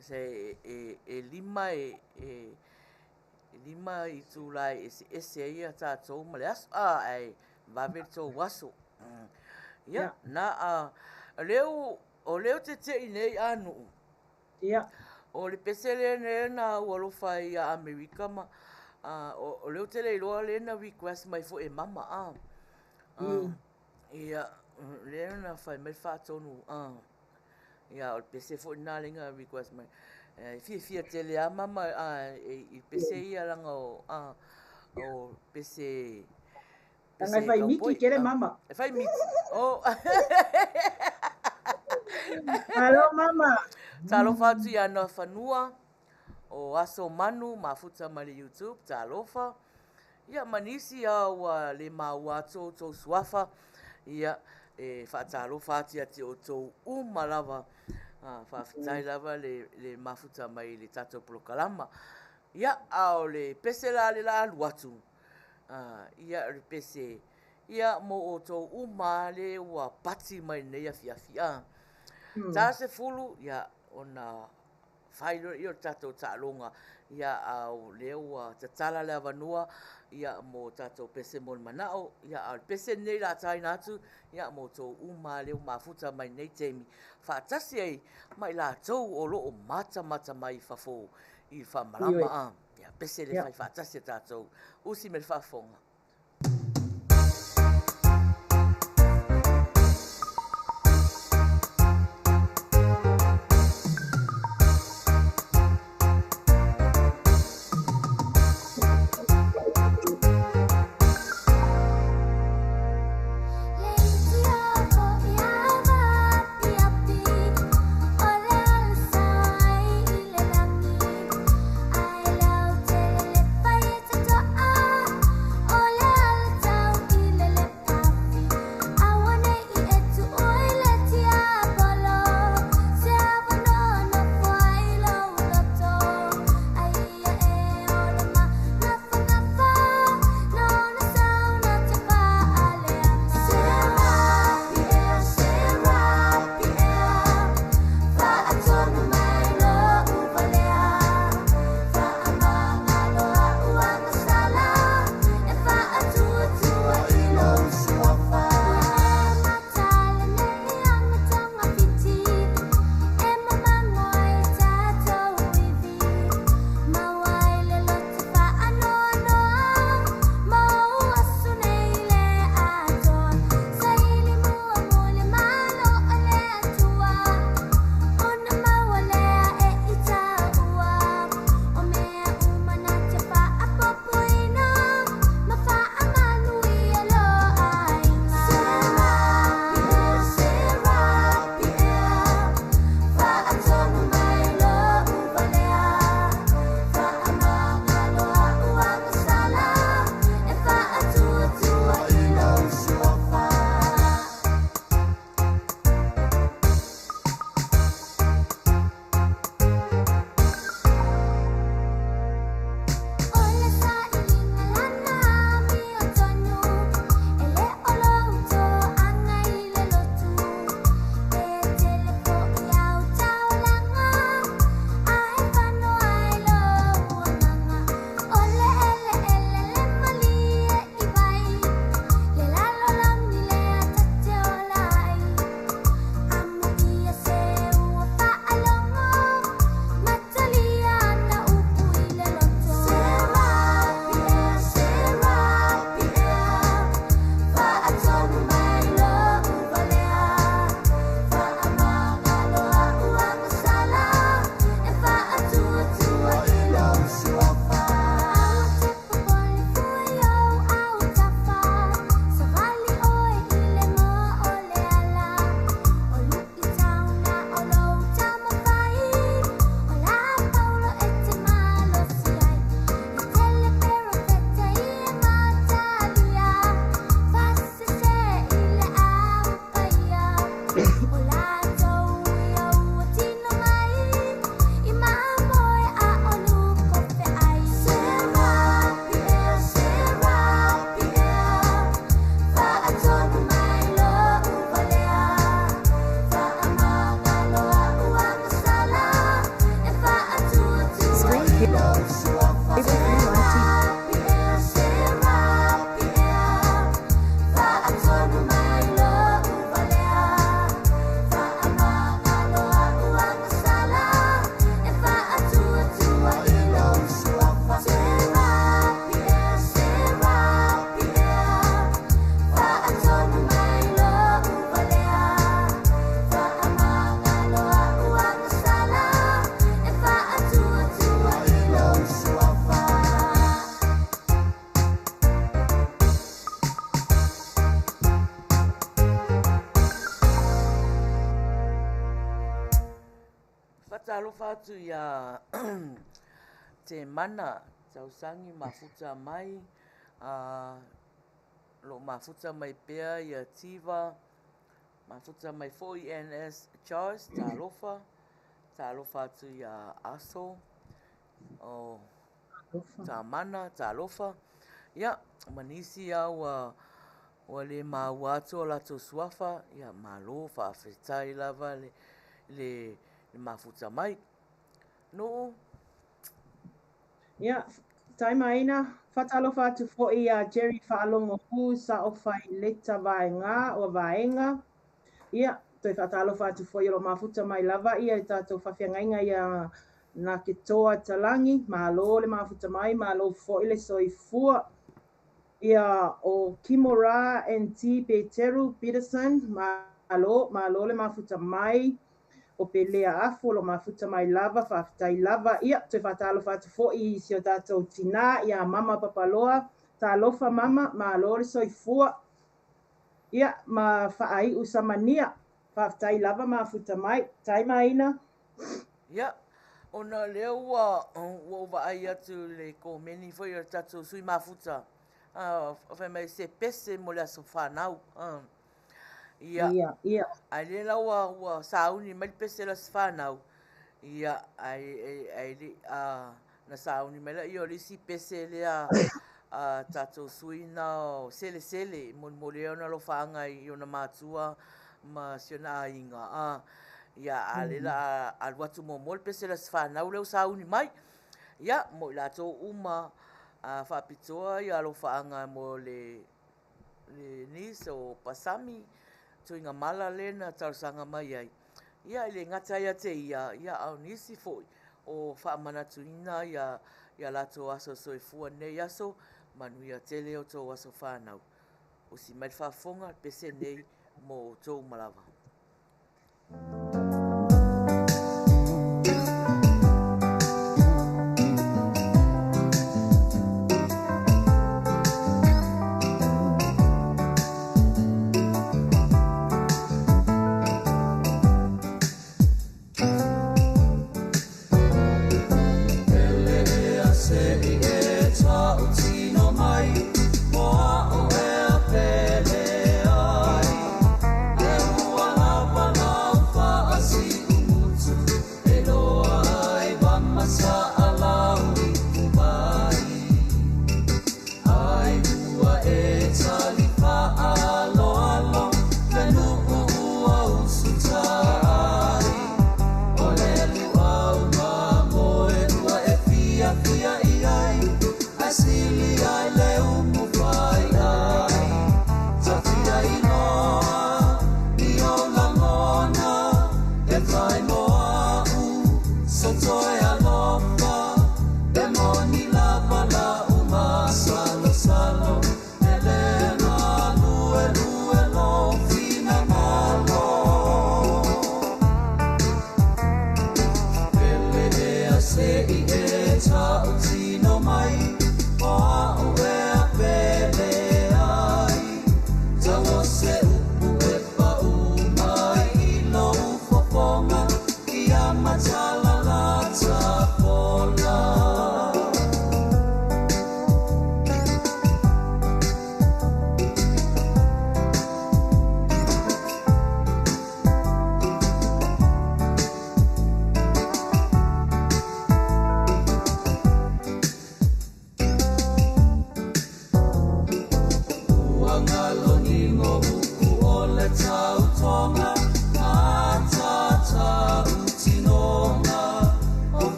[SPEAKER 1] se e 5 e, e 5 itula e eseese ai a tatou ma le aso, a, ae vave le tou aso. Ia, na, a, lea o lea ou te tei nei a Nuu.
[SPEAKER 2] Ia.
[SPEAKER 1] O le pese lea lea na ou alofa ai ia Amerika ma o lea ou te le iloa lea na request mai foi e mama a. Ia, lea na fai mai le faatonu a. Ia, o le pese foi lena lea na request mai. E fiafia tele lava mama a i pese ia leaga o a o pese.
[SPEAKER 2] Leaga e fai miti tele mama.
[SPEAKER 1] E fai miti. Oh.
[SPEAKER 2] Malo mama.
[SPEAKER 1] Talofa atu ia Nafanua o Aso Manu mafuta mai le YouTube. Talofa. Ia ma nisi a ua le maua atu outou suafa. Ia e faatalofa atu ia te outou uma lava. Faafetai lava le, le mafuta mai i le tatou polokalama. Ia, a o le pese la le la alu atu. Ia, o le pese, ia, mo outou uma lea ua pati mai lenei afiafi, a. Ta 10, ia, ona fai loa lea o le tatou taaloga, ia, a o lea ua tatala le avanoa, ia, mo tatou pese mo le manao, ia, a o le pese lenei o le a taina atu, ia, mo outou uma lea ua mafuta mai lenei taimi, faatasi ai ma i latou o lo o matamata mai i fafo i le faamalama, a. Ia, pese le fai faatasi a tatou. Usi me le faafofoga. Faatalofa atu iā Temana Tausangi mafuta mai, o lo o mafuta mai pea ia Tiva, mafuta mai foi NS Charles, talofa, talofa atu ia Aso, o Tamana, talofa. Ia, ma nisi lava ua ua le maua atu o latou suafa, ia malo faafetai lava le le mafuta mai. Nuu.
[SPEAKER 2] Ia, Taimaina, faatalofa atu foi ia Jerry Faalogo Sao Fai Leta Vaega o Vaega. Ia, toe faatalofa atu foi o lo o mafuta mai lava ia i tatou faafeagaiga ia na ke toa talangi, malo le mafuta mai, malo foi le soifua. Ia, o Kimora NT Peteru Peterson, malo, malo le mafuta mai. O Pelea Afu o lo o mafuta mai lava, faafetai lava. Ia, toe faatalofa atu foi i si o tatou tinā ia Mama Papaloa. Talofa mama, malo le soifua. Ia, ma faaiu samania. Faafetai lava mafuta mai. Taimaina.
[SPEAKER 1] Ia, ona o lea ua ua ou vaai atu i le komeni foi a le tatou sui mafuta, fai mai se pese mo le aso fanau. Ia,
[SPEAKER 2] Ia, ia.
[SPEAKER 1] ae lea la ua ua sauni mai le pese o le aso fanau, ia, ae ae le a na sauni mai lea o le isi pese lea a tatou sui na o Selesele e molimoli ai ona alofaaga i ona matua ma si ona aiga, a ia, a lea la a alu atu muamua le pese o le aso fanau lea ua sauni mai. Ia, mo i latou uma a faapitoa ia alofaaga mo le le niece o Pasami, Tuigamala lea na talosaga mai ai. Ia, e le gata ia te ia, ia, a o nisi foi o faamanatuina ia ia latou aso soifua nei aso, manuia tele o tou aso fanau. Usi mai le faafofoga, le pese nei mo outou uma lava.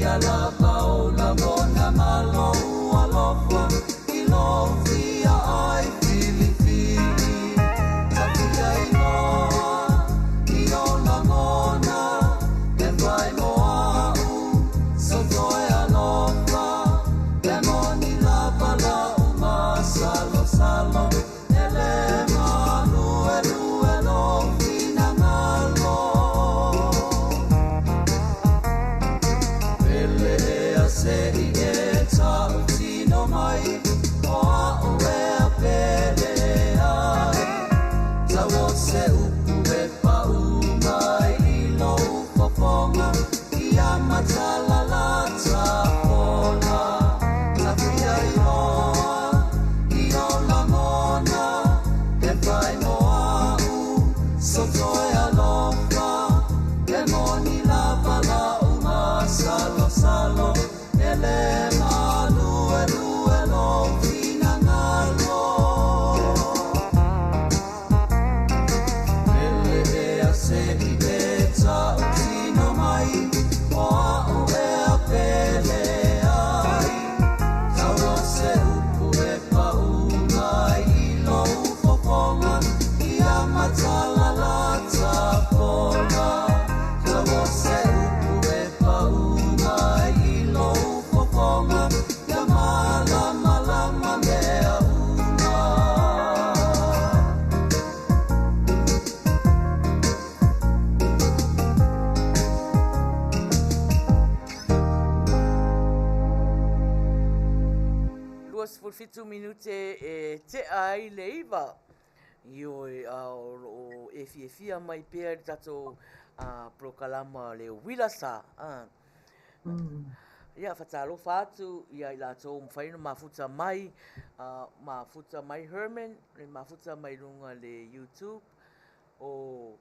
[SPEAKER 4] Paia lava o lagona ma lou alofa i lou fia ai filifili. Sa fia iloa i o lagona e fai mo a'u so toe alofa. Pe moni lava la'u masalosalo e le maluelue lou finagalo. Pele ea se i e tautino mai o a'u ea pele ai. Tau o se upu e pa'u mai i lou fofoga ia matalala fola. Ta fia iloa i o lagona e fai mo a'u so toe alofa. Pe moni lava la'u masalosalo e le maluelue lou finagalo. Pele ea se i e tautino mai o a'u ea pele ai. Tau o se upu e pa'u mai i lou fofoga ia matalala fola. Tau o se upu e pa'u mai i lou fofoga ia malamalama mea uma.
[SPEAKER 1] 27 minute e te'a ai le 9. Ioe, a o loo e fiafia mai pea i le tatou polokalama le uila sa. Ia, faatalofa atu ia i latou ua mafai ona mafuta mai, mafuta mai Herman, le mafuta mai luga le YouTube o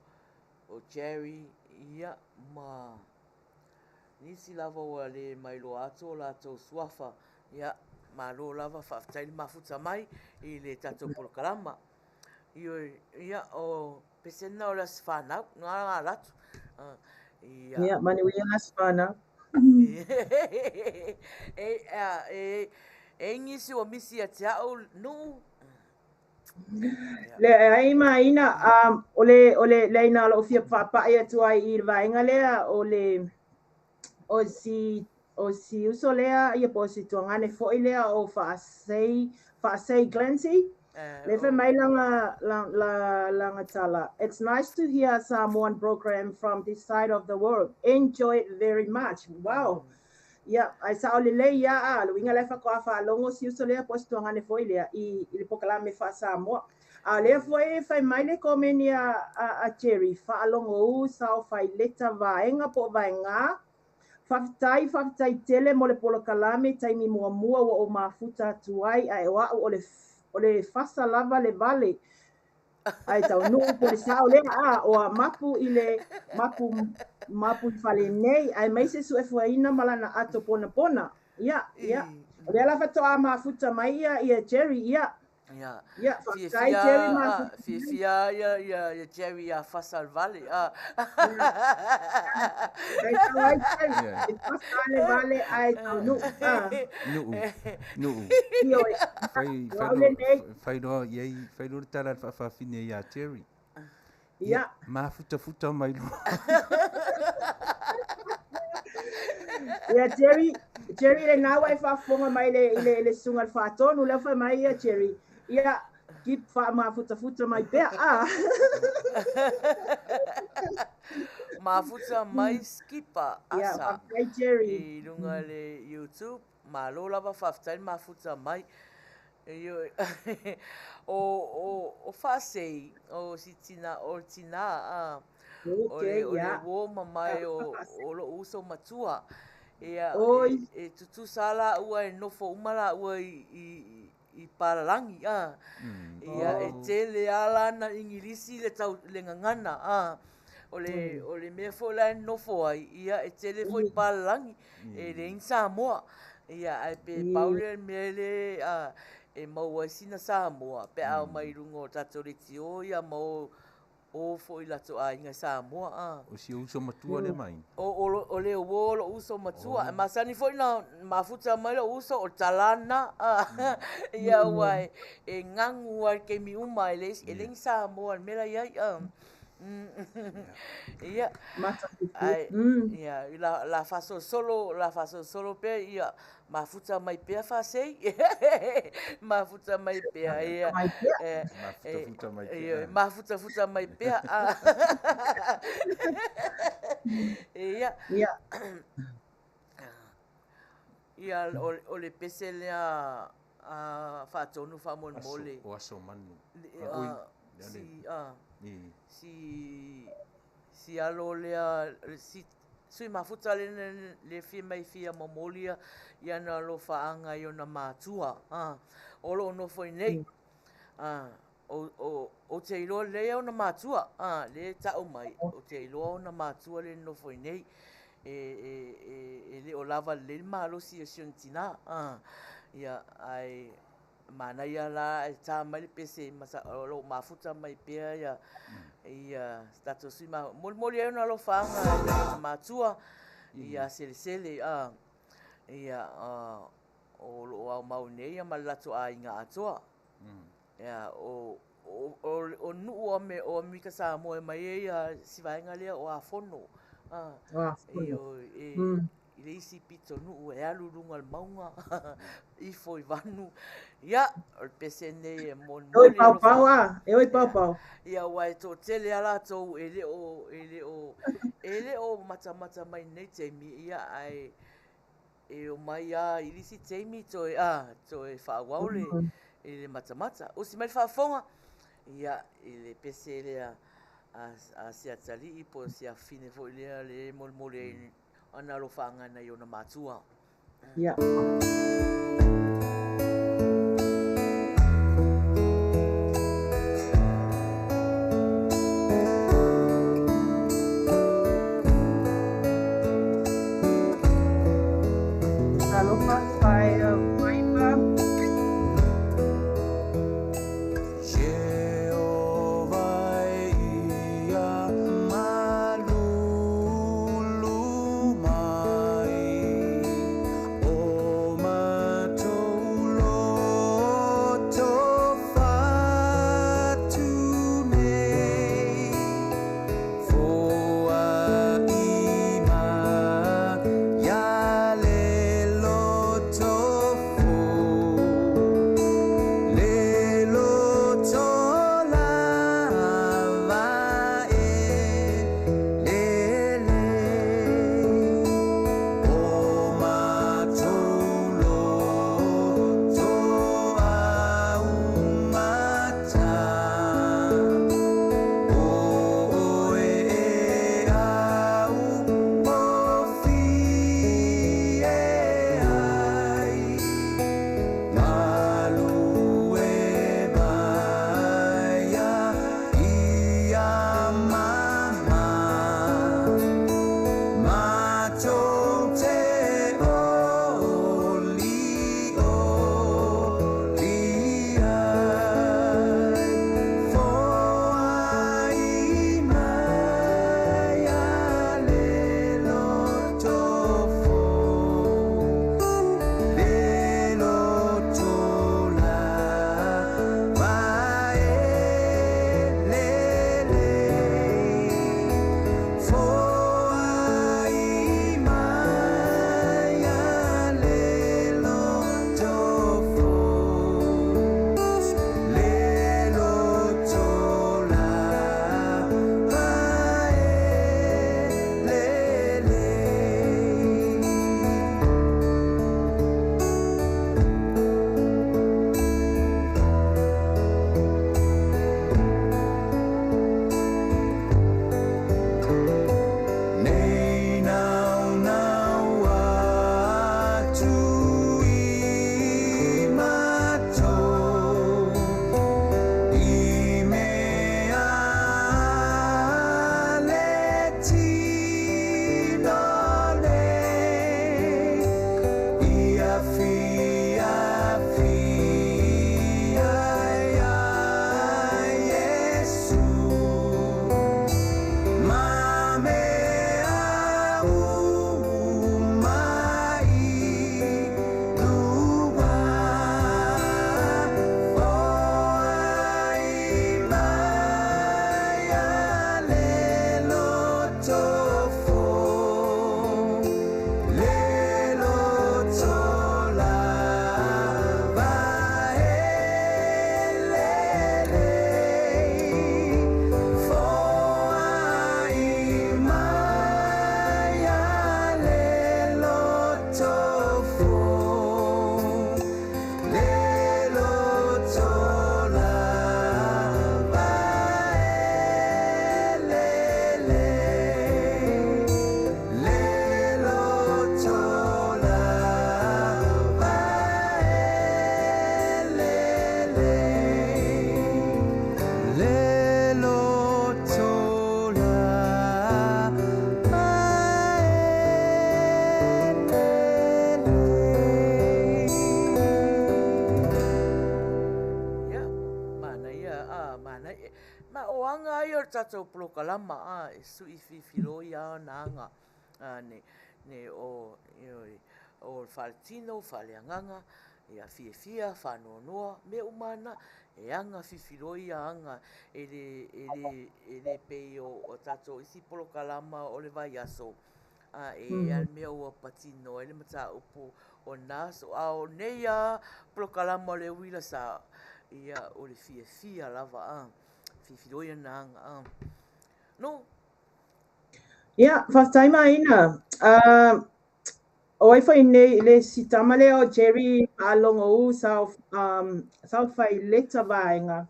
[SPEAKER 1] Jerry, ia, ma nisi lava ua le mailoa atu o latou suafa. Ia, malo lava, faafetai le mafuta mai i le tatou polokalama. Ioe, ia, o pesena o le aso fanau, na ala atu. Ia.
[SPEAKER 2] Ia, manuia le aso fanau.
[SPEAKER 1] E, e nisi ua misi ia te a'u Nu'u.
[SPEAKER 2] Le ai maina o le o le leina o lou fia faapa'i atu ai i le vaega lea o le o si uso lea ia po o si tuagane foi lea o Faasei Faasei Glancy. Le fai mai langa la, la, langa tala. It's nice to hear Samoan program from this side of the world. Enjoy it very much. Wow. Ia, ai sa'o lelei ia a le uiga lae faatoa faalogo si uso lea po o si tuagane foi lea i le polokalame faa-Samoa. A o lea foi e fai mai le komeni a Jerry, faalogo u sao fai leta vaega po o vaega. Faafetai, faafetai tele mo le polokalame taimi muamua ua ou mafuta atu ai, ae o a'u o le fasa lava le vale. Ae taunuu po le sa'o lea a o a mapu i le mapu mapu i fale nei aemaise suefuaina ma lana ato ponapona. Ia, ia. O lea la faatoa mafuta mai ia Jerry, ia.
[SPEAKER 1] Ia.
[SPEAKER 2] Ia, faafetai Jerry mafuta.
[SPEAKER 1] Fiafia ia ia ia Jerry ia fasa le vale.
[SPEAKER 2] Kai tau ai Jerry, e fasa le vale ae taunuu.
[SPEAKER 3] Nu'u, Nu'u.
[SPEAKER 2] Ioe.
[SPEAKER 3] Fai
[SPEAKER 2] O au lenei.
[SPEAKER 3] Fai loa iai, fai loa le tala a le faafafine ia Jerry.
[SPEAKER 2] Ia.
[SPEAKER 3] Mafutafuta mai loa.
[SPEAKER 2] Ia Jerry, Jerry lena ua e faafofoga mai i le susuga i le faatonu lea fai mai ia Jerry. Ia, keep faamafutafuta mai pea. Ah.
[SPEAKER 1] Mafuta mai Skipper
[SPEAKER 2] Ia,
[SPEAKER 1] Asa
[SPEAKER 2] faafetai Jerry.
[SPEAKER 1] i luga le YouTube. Malo lava, faafetai le mafuta mai. Ioe. O Faasei, o si tina, o le tina, a, o le, o le uo mamae o lo'u uso matua. Ia,
[SPEAKER 2] Oi.
[SPEAKER 1] e tutusa lāua e nofo uma lāua i Palalagi. A. Ia, e tele lava lana Igilisi le tau le gagana. A. O le mea foi la e nofo ai, ia e tele foi Palalagi, e leai ni Samoa. Ia, ae pe pau lea mea le e maua ai sina Samoa, pe a o mai i luga o tatou leitio ia ma o. O foi i latou aiga i Samoa a.
[SPEAKER 3] O si ou uso matua lea ma aiga.
[SPEAKER 1] O le uo o lou uso matua. E masani foi ona mafuta mai lou uso, o le tala lena a. Ia aua e gagu lava i taimi uma, e leai ni Samoa i le mea la e i ai a. Ia, ae, ia, o le a faasolosolo, o le a faasolosolo pea, ia, mafuta mai pea faasei. Mafuta mai pea, ia.
[SPEAKER 3] Mafutafuta mai pea.
[SPEAKER 1] Mafutafuta mai pea. Ia. Ia, o le pese lea a Faatonu faamolemole.
[SPEAKER 3] O aso manu.
[SPEAKER 1] Si, si alo lea, si sui mafuta lea le fia mai fia momoli ia ana alofaaga i ona matua, o lo o nofo i inei. Ou te iloa lelei ona matua, lea e tau mai, ou te iloa ona matua lea e nofo i inei. E le o lava lelei le malosi o si ona tinā. Ia, ae manaia la ae ta mai le pese o lo o mafuta mai pea ia ia tatou sui molimoli ai ona alofaaga i ona matua ia Selesele ia o lo o aumau nei ma le latou aiga atoa. Ia o nuu o Amerika Samoa e mai ai si vaega lea o Afono. I le isi pitonuu e alu i luga o le mauga, ifo i vanu. Ia, o le pese nei e molimoli.
[SPEAKER 2] E o i paopao a, e o i paopao.
[SPEAKER 1] Ia, aua e toatele lava latou e le o, e le o, e le o matamata mai i lenei taimi, ia, ae e omai lava i le isi taimi toe, a, toe faaauau le, i le matamata. Usi mai le faafofoga, ia, i le pese lea a si atalii po o si afafine foi lea le molimoli ai ana alofaaga nai ona matua.
[SPEAKER 2] Ia. Talofa whaea Maiva.
[SPEAKER 6] Jehovah ia malulu mai o
[SPEAKER 1] A o aga ia o le tatou polokalama, a, e sui filifiloi a ona aga, a, ne, ne o, ioe, o le faaletino, faaleagaga, ia fiafia, faanoanoa, mea uma lava na, e aga filifiloi ia aga, e le, e le, e le pei o, o tatou isi polokalama o le vaiaso, a e i ai lava le mea ua patino ai le mataupu o lena aso. A o nei lava polokalama o le uila sa, ia, o le fiafia lava, a, filifiloi ana aga, a. No.
[SPEAKER 2] Ia, faafetai Maina. O ai foi nei le isi tama lea o Jerry Faalogo sa sa fai leta vaega.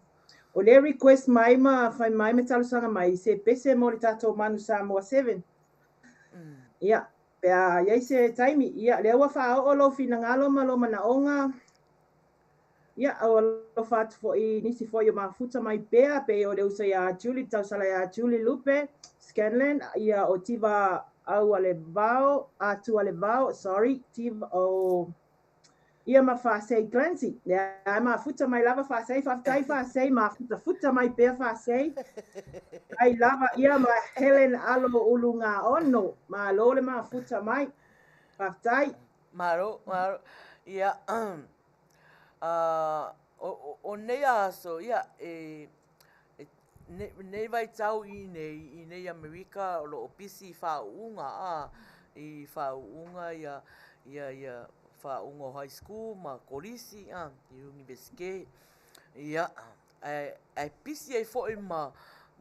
[SPEAKER 2] O lea request mai ma fai mai ma talosaga mai se pese mo le tatou Manu Samoa 7. Ia, pe a i ai se taimi, ia, lea ua faaoo lou finagalo ma lou manaoga. Ia, au alofa atu foi i nisi foi o mafuta mai pea, pei o le uso ia Julie, tausala ia Julie Lupe Scanlan, ia o Tiva Aualevao, Atualevao, sorry, Tiva, o, ia ma Faasei Clancy. Lea e mafuta mai lava Faasei, faafetai Faasei, mafutafuta mai pea Faasei. Ai lava, ia ma Helen Alo Ulugaono, malo le mafuta mai. Faafetai.
[SPEAKER 1] Malo, malo. Ia, o nei aso, ia, e, nei vaitau i nei, i nei Amerika, o lo o pisi i faauuga, a, i faauuga ia, ia, ia, faauuga o high school ma kolisi, a, i univesike, ia, ae, ae pisi ai foi ma,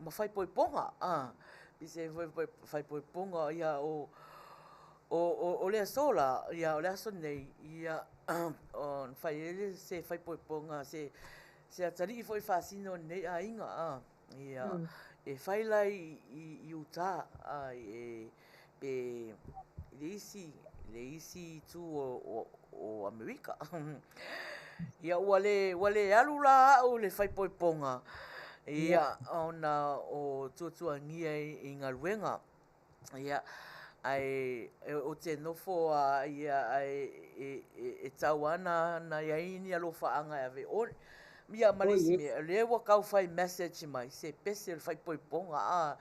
[SPEAKER 1] ma faaipoipoga, a, pisi ai foi ma faaipoipoga, ia, o, o, o, o le aso la, ia, o le aso nei, ia, o, na fai ai se faaipoipoga, se, se atalii foi faasino o lenei aiga, a, ia, e fai la i, i, i Utah, a, e, pe i le isi, le isi itu o, o, o Amerika. Ia, ua le, ua le alu la au i le faaipoipoga, ia, ona o tuatuagia i, i galuega. Ia, ae ou te nofo a, ia, ae e, e, e tau ana na i ai ni alofaaga e ave i o. Ia, ma le isi mea, o lea ua tau fai message mai, se pese o le faaipoipoga, a,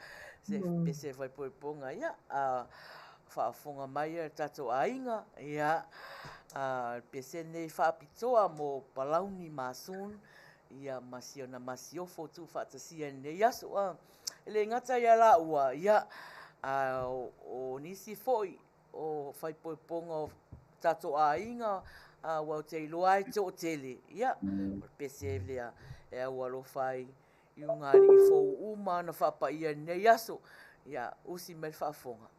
[SPEAKER 1] se pese o le faaipoipoga, ia, a, faafofoga mai le tatou aiga, ia, a, le pese nei faapitoa mo Palauni Masoon, ia, ma si ona masiofo tuufaatasia i lenei aso, a. E le gata ia lāua, ia, a o nisi foi o faaipoipoga o tatou aiga, a ua ou te iloa ai toatele, ia, o le pese lea e aualofa ai i ugaalii fou uma na faapaia i lenei aso, ia, usi mai le faafofoga.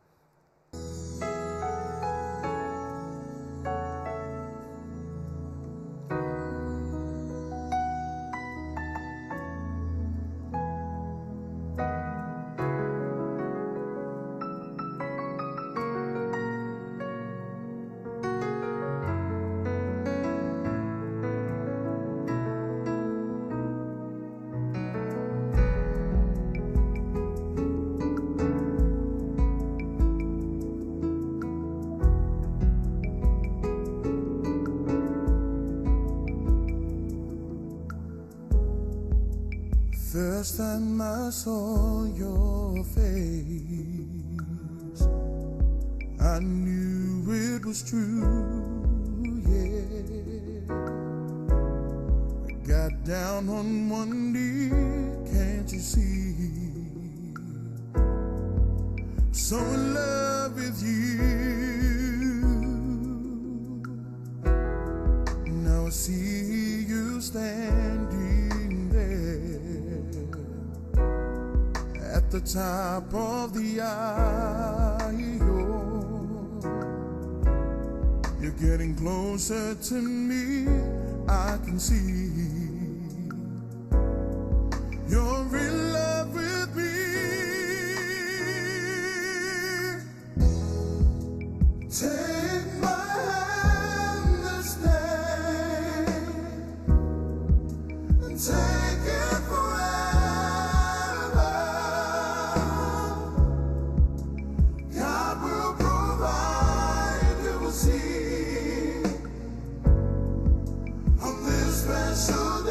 [SPEAKER 7] First time I saw your face, I knew it was true, yeah. I got down on one knee, can't you see? I'm so in love with you. Now I see you standing there at the top of the aisle. You're getting closer to me, I can see. You're in love with me. Take my hand this day and take it forever. God will provide, you will see, on this special day.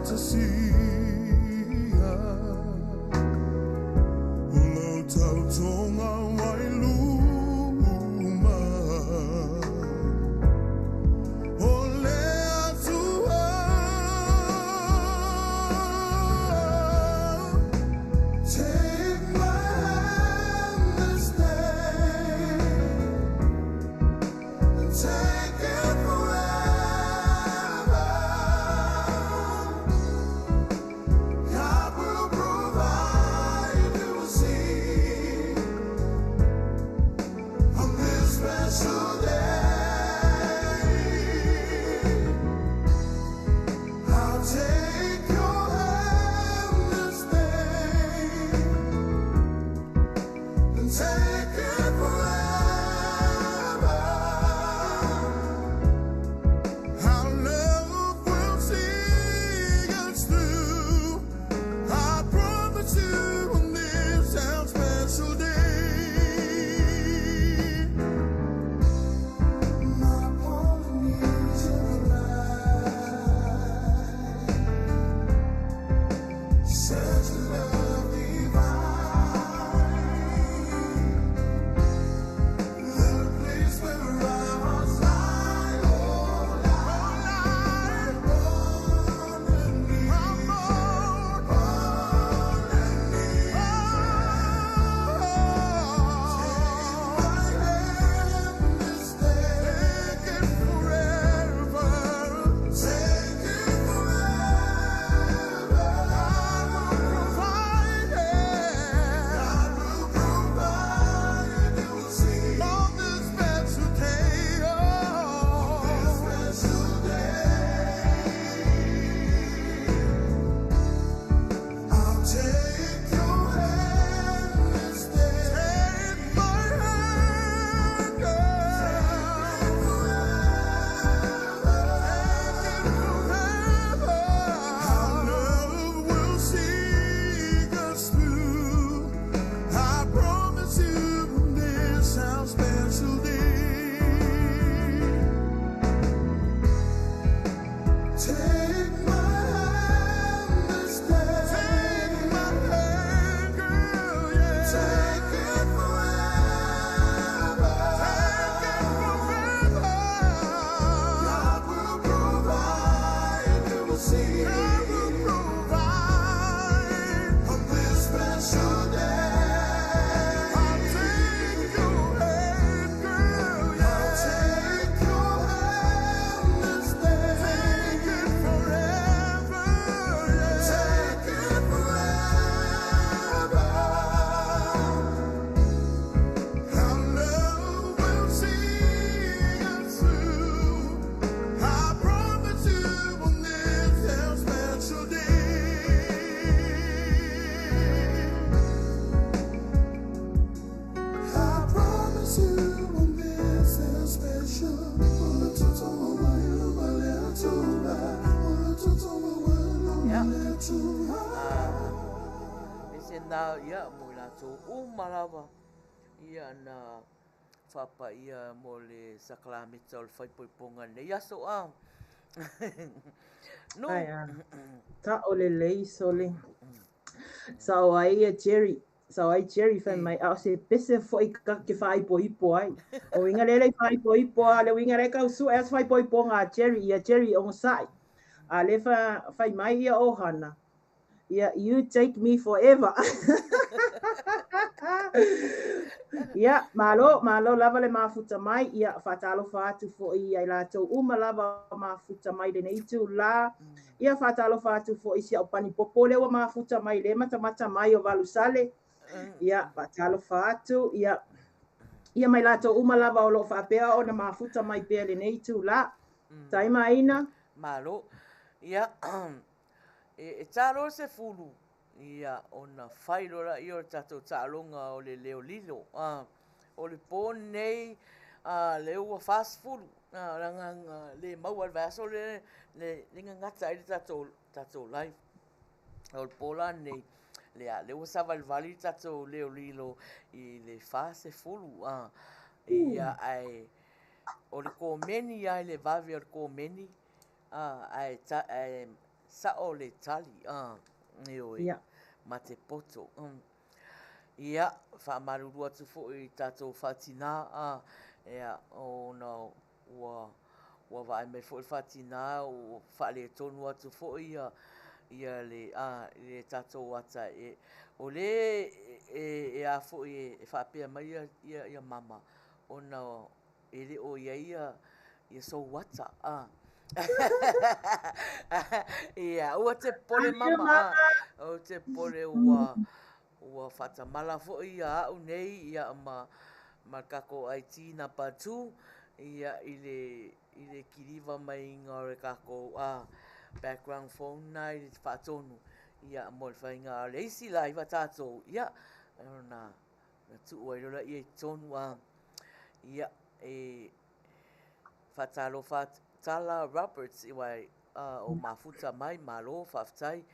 [SPEAKER 7] faatasia. O lau tautoga ua i luma. O le Atua. Take my hand this day and take it forever. God will provide, you will see, on this special day. I'll take your hand this day and take it forever. Our love will see us through. I promise you on this our special day. My Polynesian bride, such a love divine. The place where our hearts lie, oh, lie, on the knees, on the knees. Take my hand this day, take it forever, take it forever. God will provide it. God will provide. You will see on this special day. Oh, this special day. I'll take your hand this day. Take my hand, girl. Take it forever. Take it forever. Our love will see us through. I promise you this our special day. Take my hand this day. Take my hand, girl, yeah. Take it forever. Take it forever. God will provide, you will see. God will provide on this special day. I'll take your hand, girl, yeah. I'll take your hand this day. Take it forever, yeah. Take it forever. Our love will see us through. I promise you on this our special day. I promise you on this our special.
[SPEAKER 1] E se na ia mo i latou uma lava ia na faapaia mo le sakalameta o le faaipoipoga i lenei aso a. Nu.
[SPEAKER 2] Ae a. Taʻo lelei sole. Sao ai ia Jerry. Sao ai Jerry fai mai, a o se pese foʻi ka ke faaipoipo ai. O uiga lea e le i faaipoipo a le uiga lea e tau sue a se faaipoipoga a Jerry, ia Jerry ogosaʻi. A lea fa fai mai ia ohana, ia you take me forever. Ia, malo, malo lava le mafuta mai, ia faatalofa atu foʻi ia i latou uma lava mafuta mai lenei itulā. Ia faatalofa atu foʻi i si a'u panipopo lea ua mafuta mai le matamata mai o Valusale. Ia faatalofa atu, ia ia mai latou uma lava o loo faapea ona mafuta mai pea lenei itulā. Taima aina.
[SPEAKER 1] Malo. Ia, e ta loa se fulu, ia, ona fai loa laia o le tatou taaloga o le leo lilo. O le po lenei, lea ua 40, leaga na le maua i le vaiaso lea le gagata ai le tatou live. O le po la lenei, lea, lea ua savalivali le tatou leo lilo i le 40. Ia, ae o le komeni lava i le vave o le komeni, ae Sa'o le tali, a, ioe,
[SPEAKER 2] Ia.
[SPEAKER 1] ma te poto. Ia, faamalulu atu foi i tatou faatinā, a, ia, ona ua, ua vaai mai foi le faatinā ua faaletonu atu foi ia, ia le, a, le tatou ata e, o le e, e a foi e faapea mai ia, ia, ia mama, ona E le o i ai ia sou ata, a. Ia, ua te popole mama, a. Ou te popole ua, ua faatamala foi ia au nei, ia ma, ma le takou IT number 2, ia i le, i le kiliva maiga o le takou, a, background phone na i le faatonu, ia mo le faiga. A o le isi live a tatou, ia, ona Na tuu ai loa ia i totonu a, ia, e faatalofa atu, Tala Roberts, wai, o mafuta mai, malo, faafetai.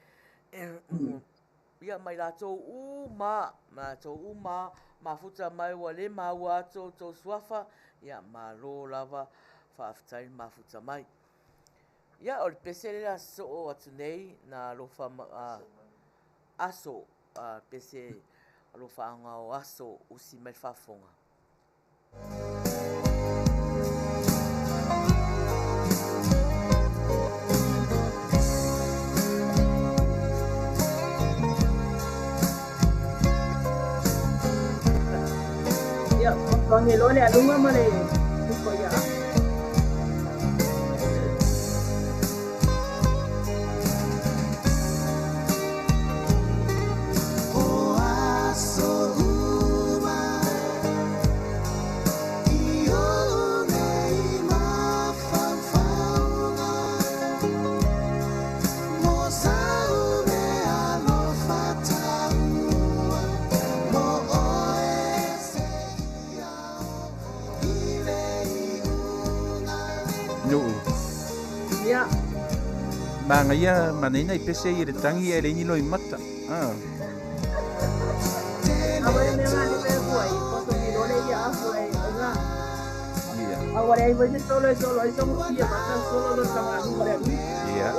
[SPEAKER 1] Ia, mai latou uma, latou uma, mafuta mai ua le maua atu outou suafa, ia, malo lava, faafetai le mafuta mai. Ia, o le pese le la sosoo atu nei, na alofa, aso, A pese alofaaga o aso usi mai le faafofoga.
[SPEAKER 2] Ia, faafofoga loa le aluga ma le ifo ia.
[SPEAKER 3] Nuu.
[SPEAKER 2] Ia.
[SPEAKER 3] Manaia, manaia nai pese ia i le tagi ae leai ni loimata. Ah. Ia.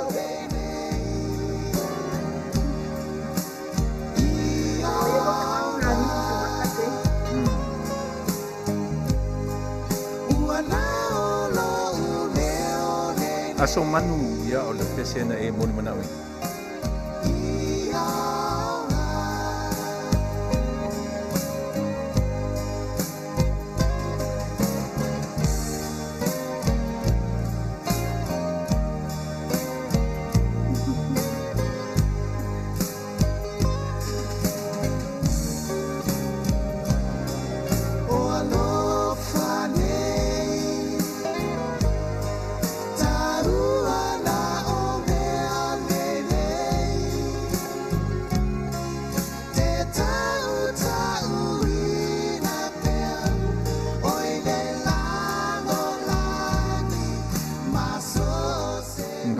[SPEAKER 3] Aso manu ia o le pese na e moni manao i.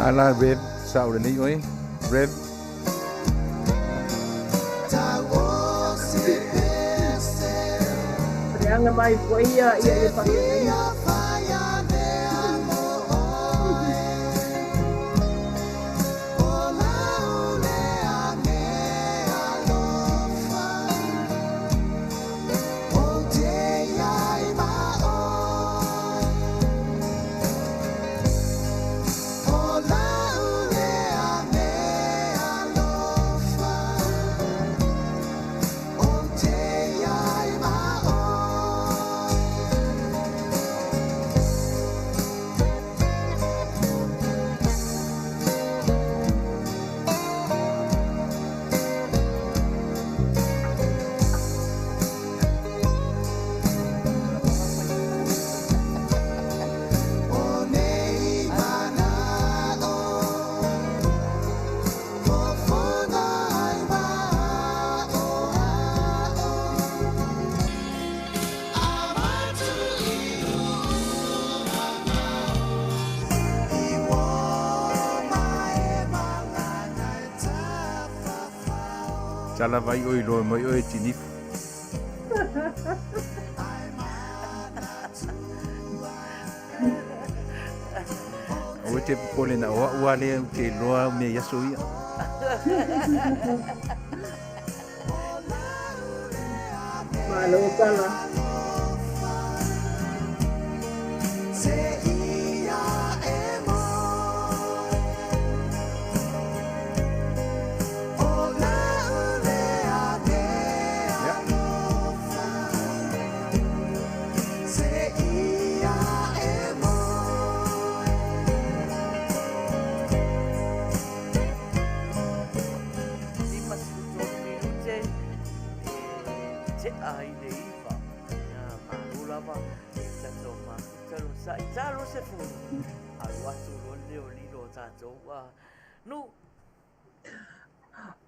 [SPEAKER 3] Ala Rev sa o lelei oe Rev.
[SPEAKER 2] Leaga mai foi ia ia ia faafeagaiga.
[SPEAKER 3] Tala vai oi loa mai oe tinifu. Aua te popole na o a'u lava lea ou te iloa mea i aso ia.
[SPEAKER 2] Malo tala.
[SPEAKER 1] 53 minute e te'a i le 9. Ia, malo lava i tatou mafuta lo sa'i talo se fulu. Alu atu loa le o lilo o tatou a nu.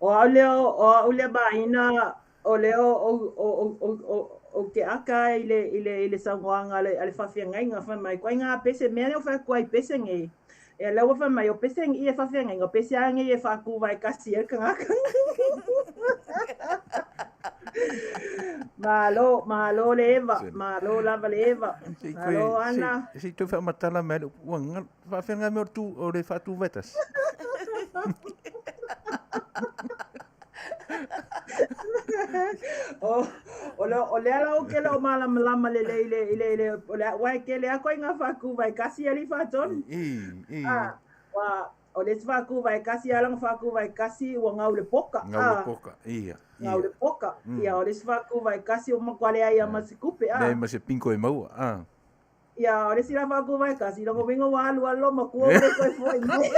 [SPEAKER 2] O au lea o au lea maina o lea o ke aka i le saunoaga a le faafeagaiga fai mai koaiga pese mea lea o fai atu ai pese nei. E lea ua fai mai o pese i e faafeagaiga o pese a nei e faakuvaekasi ai le tagata. Malo, malo le Eva, malo lava le Eva. Malo Ana.
[SPEAKER 3] Se i toe faamatala mai le upu ua faafeagai mea o le tu o le faatuvaetasi.
[SPEAKER 2] O lea la ou ke le o malamalama lelei i le o le ua e kele a koe ngā whaakuvaekasi ali whaatonu.
[SPEAKER 3] I.
[SPEAKER 2] Ah, wa o le isi faakuvaekasi ala faakuvaekasi ua gau le poka.
[SPEAKER 3] Ngau le poka, ia.
[SPEAKER 2] Gau le poka. Ia o le isi faakuvaekasi o makuale ai ma se kupe.
[SPEAKER 3] Nei ma se pinko e maua. Ah.
[SPEAKER 2] Ia o le isi la faakuvaekasi longo wingo wa alu alo makua o le koe foi mai.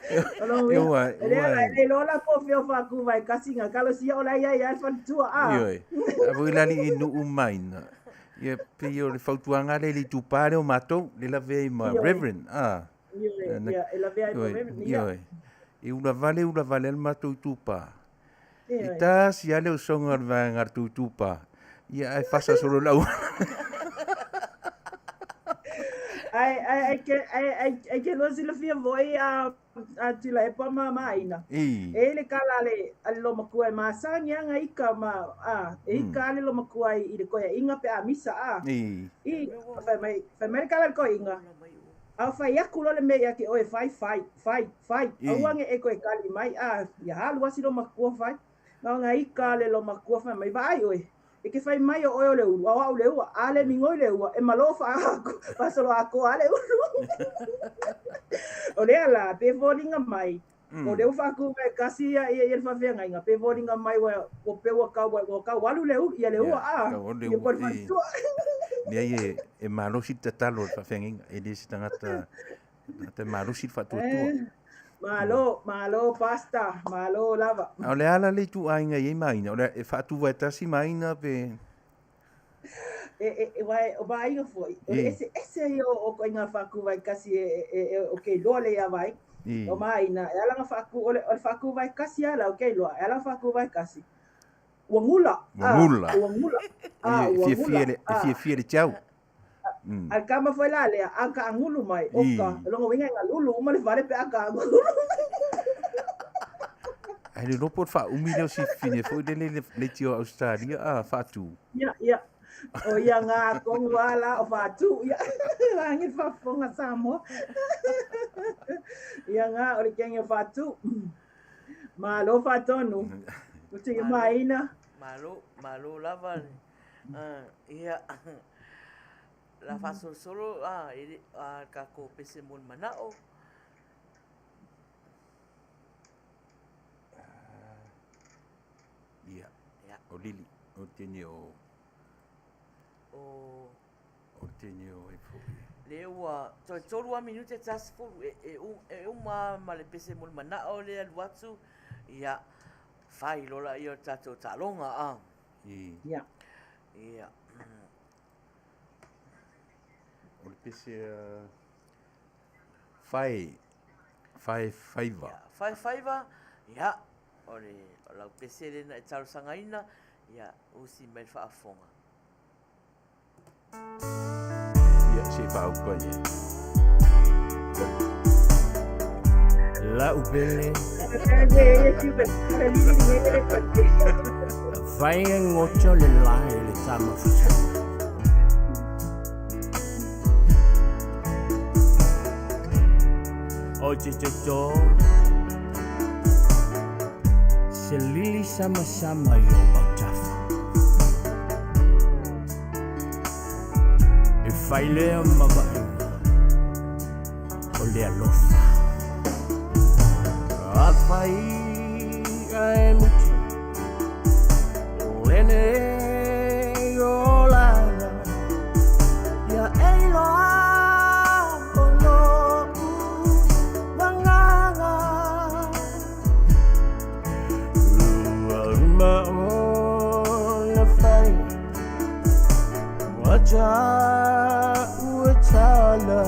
[SPEAKER 3] E ua,
[SPEAKER 2] E lea la e lola po feo faakuvaekasi nga kalo sia o la ia ia le faletua a.
[SPEAKER 3] Ioe. A foi la li nuu maina. Ia pe o le fautuaga le le itupa lea o matou, le lavea ai ma Reverend. Ah.
[SPEAKER 2] Ioe, ia e lavea ai ma Reverend. Ia.
[SPEAKER 3] Ioe. E ula vale ula vale le matou itupa. I tasi lava le usoga o le vaega a le tou itupa. Ia ae fasa solo lau.
[SPEAKER 2] Ai ai ai ke ai ai ai ke lua silafia foi a a tila e pa ma maina. E le kala le a le lomakua e masani anga ika ma a e ika ale lomakua i le koe inga pe a misa a. I fai mai le kala le koe inga. A fai aku lo le me ia ke oe fai fai fai fai. Aua nge e koe kali mai a ia halu asi lomakua fai. Nga nga ika le lomakua fai mai vai oe. E ke fai mai o oe o le ulu, au au le ua, a le mingoi le ua, e malo fa aku, fasolo ako a le ulu. O lea la, pe foliga mai, o lea ua faakuvaekasi ia ia ia le faafeagaiga pe foliga mai ua ua pe ua kau ua kau alu le ulu ia le ua a
[SPEAKER 3] Kau alu le
[SPEAKER 2] ia
[SPEAKER 3] ua,
[SPEAKER 2] po le
[SPEAKER 3] i.
[SPEAKER 2] faletua.
[SPEAKER 3] Leai e malosi le tatalo o le faafeagaiga, e le se tagata tagata e malosi le faatuatua.
[SPEAKER 2] Malo, malo pasta, malo lava.
[SPEAKER 3] A o le ala le ituaiga i ai maina, o le e faatuvaetasi maina pe
[SPEAKER 2] E e e wai o vaaiga foi. O le ese ese ia o koaiga faakuvaekasi e o ke iloa le ia vai. O maina e ala na faaku o le faakuvaekasi ala o ke iloa e ala na faakuvaekasi. Ua gula.
[SPEAKER 3] Ua gula.
[SPEAKER 2] Ua gula. A
[SPEAKER 3] E
[SPEAKER 2] ua
[SPEAKER 3] fiafia
[SPEAKER 2] gula.
[SPEAKER 3] le e fiafia le tiau.
[SPEAKER 2] A kama foi la lea, a ka angulu mai, o ka, longo winga nga lulu, uma le fale pe a ka angulu.
[SPEAKER 3] Ai le lopo le faaumi lea o sifine foi lele le leitioa Australia a faatu.
[SPEAKER 2] Ia, ia. O ia ngā kongu ala o whātū, ia. Rangi whafonga Samoa. Ia ngā o le kengi o whātū. Malo whātonu. O te maina.
[SPEAKER 1] Malo, malo lava le. Ah, ia. La faasolosolo a e le a takou pese mo le manao.
[SPEAKER 3] Ia.
[SPEAKER 1] Ia.
[SPEAKER 3] O Lili, o le teine o
[SPEAKER 1] O
[SPEAKER 3] o le teine o ai foi.
[SPEAKER 1] Le ua toe 3 a minute 40 e uma ma le pese mo le manao le alu atu. Ia, fai lola ia o le tatou taaloga a.
[SPEAKER 2] Ia.
[SPEAKER 1] Ia.
[SPEAKER 3] O le pese a fae fae faiva.
[SPEAKER 1] Ia, fae faiva, ia, o le o lau pese lena e talosagaina, ia, usi mai le faafofoga.
[SPEAKER 3] Ia, se i faaupa ia.
[SPEAKER 8] Lau pele Fai e ngoto le lae le tama fusa. O te toto Se lili sama sama i o autafa E failea ma vaaiga o le alofa Afai ae mute Lenei olaga Ia e iloa o lo'u agaga Ua uma ona fai Ua tala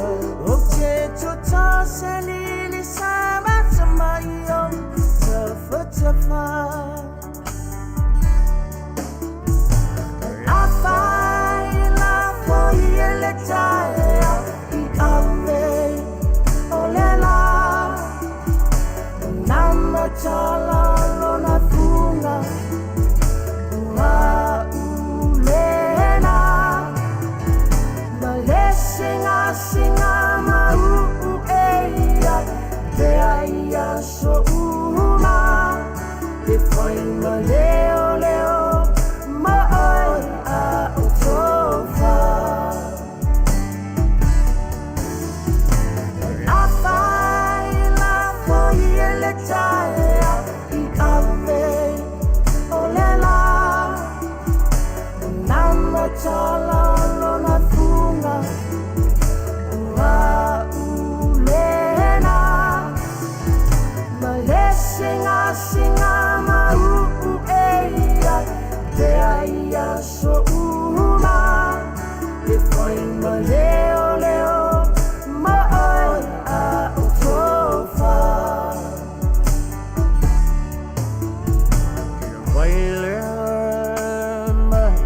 [SPEAKER 8] Ou te toto se lili sama i ou tafatafa Afai lafo i le taeao i ave o le la Na matala lona fuga ua ulena Ma le singasinga ma uu e ia te ai aso uma E fai ma leo leo ma oe a o tofa Afai lafo i le taeao i ave o le la Na matala lona fuga ua ulena Ma le singasinga ma uu e ia te ai aso uma E fai ma leo leo ma oe a o tofa Vai lea mai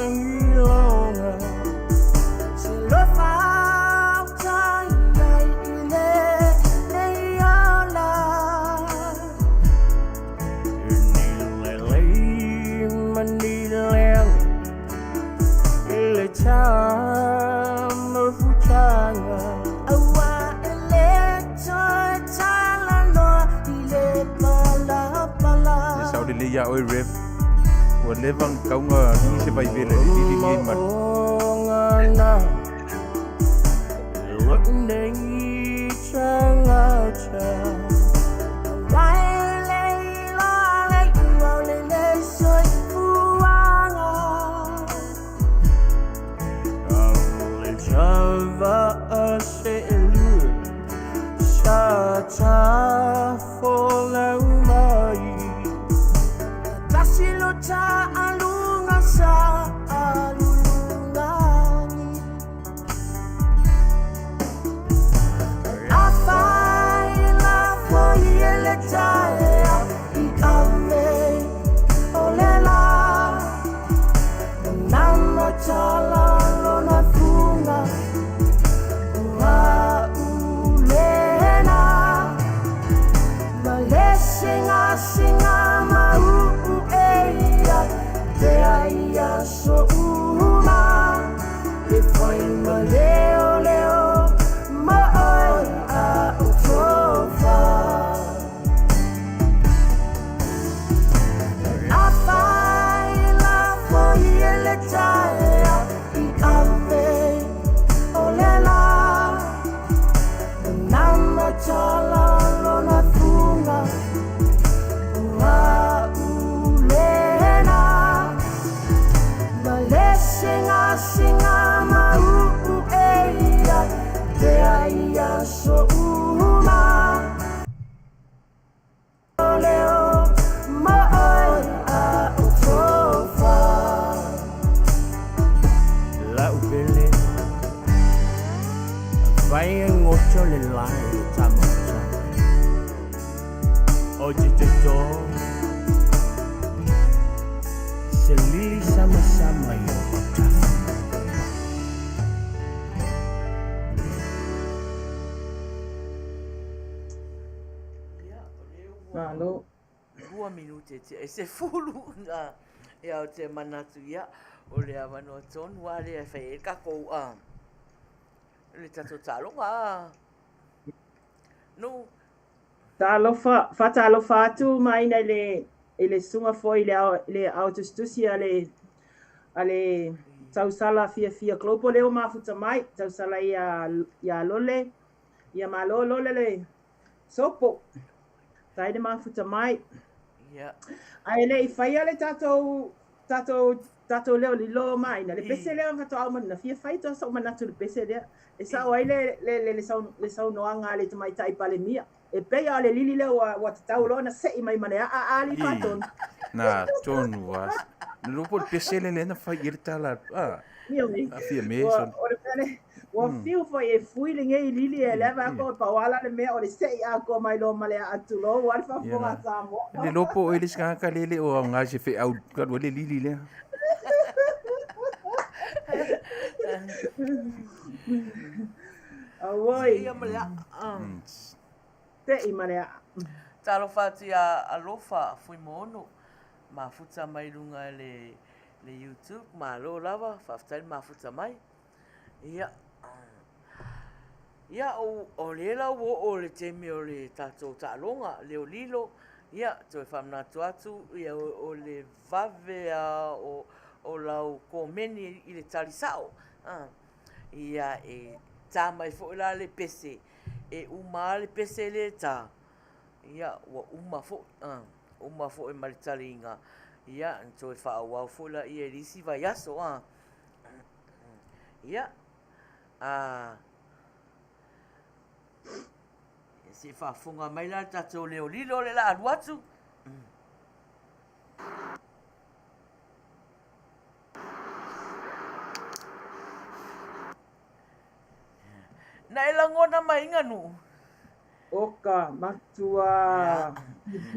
[SPEAKER 8] Vaailoga Se lofa utai ai i lenei ola Ni lelei ma ni leaga I le tamafutaga Aua e le toe talanoa i le palapala
[SPEAKER 3] Ia sao lelei ia oe Rev. Ua leva ona tauga alii se vaivele i le lili nei ma
[SPEAKER 8] Mo'oga Lo'u nei tagata Aua e le iloa le iuga o lenei soifuaga Le tava'a se'elua Sa tafolau mai Tasi lo ta'aluga sa alulugani Afai lafo i le taeao i ave o le la Na matala lona fuga ua ulena Ma le singasinga ma uu e ia te ai aso uma E fai ma leo leo ma oe a o tofa Afai lafo i le taeao i ave o le la Na matala lona fuga ua ulena Ma le singasinga ma uu e ia te ai aso uma Leo ma oe a o tofa La'u pele Afai e goto le lae i le tamafutaga O te toto Se lili samasama i ou autafa
[SPEAKER 1] Ia, o lea ua
[SPEAKER 2] Malo.
[SPEAKER 1] 2 minute tia e 10 ia o te manatu ia, o le avanoa tonu lava lea e fai ai le tatou le tatou taaloga a. Nuu.
[SPEAKER 2] Talofa, faatalofa atu Maina i le i le susuga foi i le le ao tusitusi a le a le tausala fiafia global lea ua mafuta mai, tausala ia ia Lole. Ia malo Lole le sopo. Tai le mafuta mai.
[SPEAKER 1] Ia.
[SPEAKER 2] Ae le i faia le tatou tatou tatou leo lilo Maina, le pese lea faatoa uma na fia fai toa sou manatu i le pese lea. E sao ai le le le le saunoaga a le tamaitai Palemia. E pei lava o le lili lea ua ua tatau loa ona sei mai ma le aa a alii faatonu.
[SPEAKER 3] Na tonu a. Na iloa po o le pese lea lea na fai i ai le tala a.
[SPEAKER 2] Ioe.
[SPEAKER 3] A Fiame
[SPEAKER 2] Ua
[SPEAKER 3] sona.
[SPEAKER 2] o le mea lea, ua fiu foi e fui lenei lili e leva atoa pau lava la le mea o le sei atoa mai loa ma le aa tulou lava le faafofoga a Samoa.
[SPEAKER 3] Le iloa po o ai le isi tagata lea e le o aoga i se feau talu ai le lili lea.
[SPEAKER 2] Auoi.
[SPEAKER 1] Ia ma le aa.
[SPEAKER 2] Sei ma le aa.
[SPEAKER 1] Talofa atu ia Alofa Fuimono, mafuta mai luga i le le YouTube, malo lava, faafetai le mafuta mai. Ia, ia o, o lea la ua oo le taimi o le tatou taaloga, leo lilo, ia, toe faamanatu atu, ia, o, o le vave lava o, o lau komeni i le tali sao. A, ia, e tā mai foi la le pese, e uma lava le pese lea e tā, ia, ua uma foi, a, uma foi ma le taliga, ia, ona toe faaauau foi lea i le isi vaiaso, a. Ia, a, se i faafofoga mai la le tatou leo lilo lea o le a alu atu. Na e lagona mai Nuu.
[SPEAKER 2] Oka, matua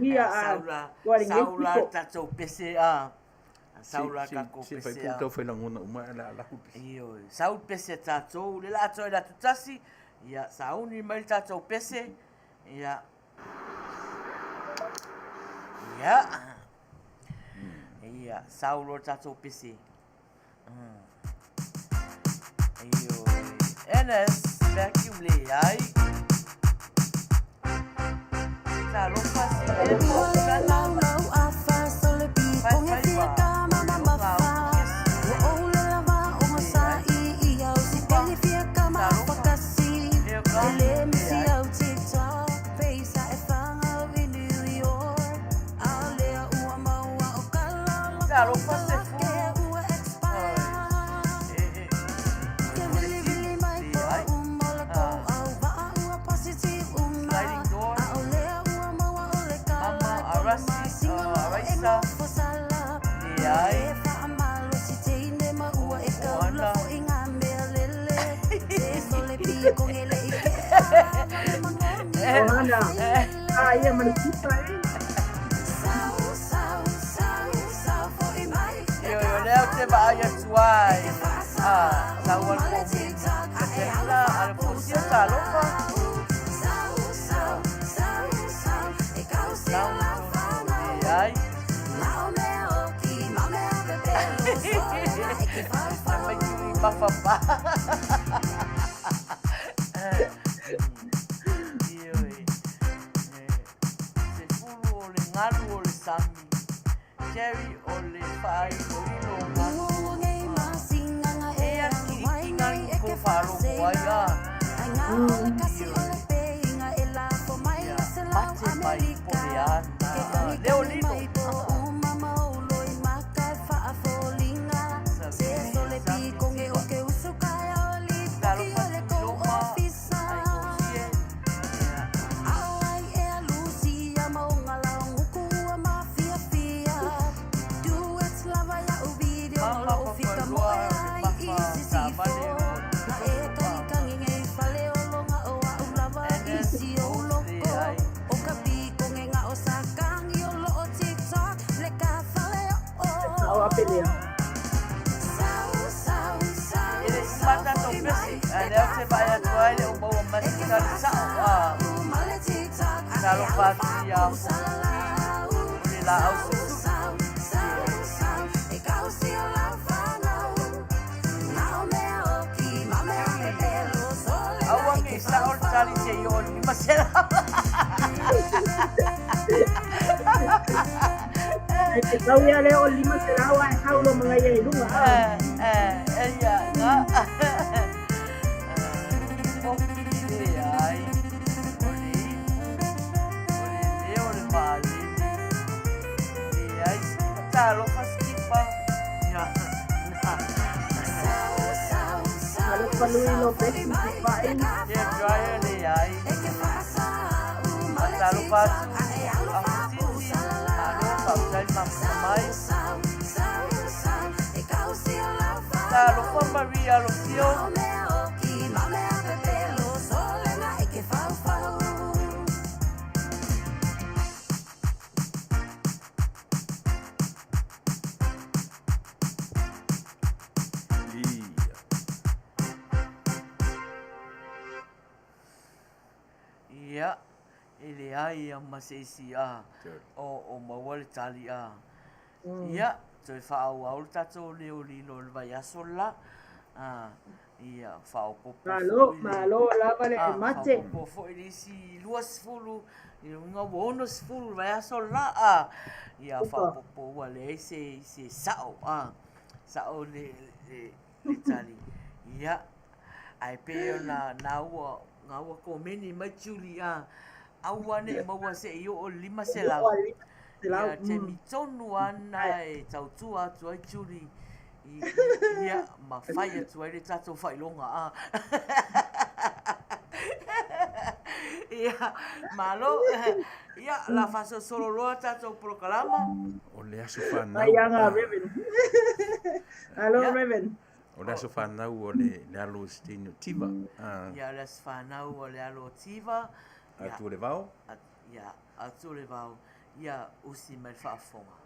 [SPEAKER 2] ia
[SPEAKER 1] a sau la tatou pese a. Sau la tatou
[SPEAKER 3] Se fai
[SPEAKER 1] pese
[SPEAKER 3] po
[SPEAKER 1] a.
[SPEAKER 3] tau fai lagona uma ae la alaku pese.
[SPEAKER 1] Ioe, sau le pese a tatou, le la atoa i le atu tasi, ia sauni mai le tatou pese, ia. Ia. Ia, sau loa le tatou pese. Ioe. NS vacuum leai. Talofa se Fai fai Talofa se fulu. E, e, o le leai. Sliding door. Mama Arasi, Araisa. Leai. O Ana.
[SPEAKER 2] Ohana. Ah, ia ma le kipa e.
[SPEAKER 1] Ioe, o lea ou te vaai atu ai. Ah, sau a le komeni. Katerina, a le Fosia, talofa. Sau leai. Na mai tui mafa pa. Ioe. Se fulu o le galu o le sami. Jerry o le faailoilo o galu. E a kiriki galu ko faalogo ai a. Ioe. Ia, mate mai po le ana. Leo lilo. Sami, sami tipa. Talofa Tuiloma, Aigosie. Ia. Mama Papaloa o le mafa taavale mo le soso. NS leai.
[SPEAKER 2] Sao a pelea.
[SPEAKER 1] E le i uma tatou pese, a o lea ou te vaai atu ai le o maua mai se tali sao. A, talofa atu ia Fonoti, o le laau sususu. Ioe. tali se'i oo i le 500.
[SPEAKER 2] Ai te tau ia lea o le 500 ae sau loa magaia i luga.
[SPEAKER 1] Ia, ga. O, leai. O le ipu, o le leo o le vaalele. Leai, talofa Skipa. Ia, na.
[SPEAKER 2] Talofa Lui Lopesi Tupai.
[SPEAKER 1] Hair dryer, leai. Talofa atu, Afutiti. Malo, faafetai le mafuta mai. Talofa Maria Alofio.
[SPEAKER 3] Ia.
[SPEAKER 1] Ia, e leai lava ma se isi a o maua le tali a. Ia, toe faaauau le tatou leo lilo i le vaiaso le la. A, ia, faaopoopo
[SPEAKER 2] Malo,
[SPEAKER 1] foi le
[SPEAKER 2] malo lava le
[SPEAKER 1] a,
[SPEAKER 2] mate.
[SPEAKER 1] faaopoopo foi le isi 20, i luga ua 60 le vaiaso le la. A, ia, faaopoopo ua leai se, se sa'o, a, sa'o le, le, le tali. Ia, ae pei ona na ua, na ua komeni mai Julie, a, aua ne'i maua se'i oo i le 500. Ia, taimi tonu lava lena e tautua atu ai Julie i, ia, ma fai atu ai le tatou faailoga, a. Ia, malo. Ia, o le a faasolosolo loa tatou polokalama.
[SPEAKER 3] O le aso fanau.
[SPEAKER 2] Maiaga Reven. Alo
[SPEAKER 1] Ia.
[SPEAKER 2] Reven.
[SPEAKER 3] O le aso fanau o le, le alo o se teine o Tiva. Ah,
[SPEAKER 1] Ia, o le aso fanau o le alo o Tiva. Ia,
[SPEAKER 3] atu o le vao.
[SPEAKER 1] Ia, atu o le vao. Ia, usi mai le faafofoga.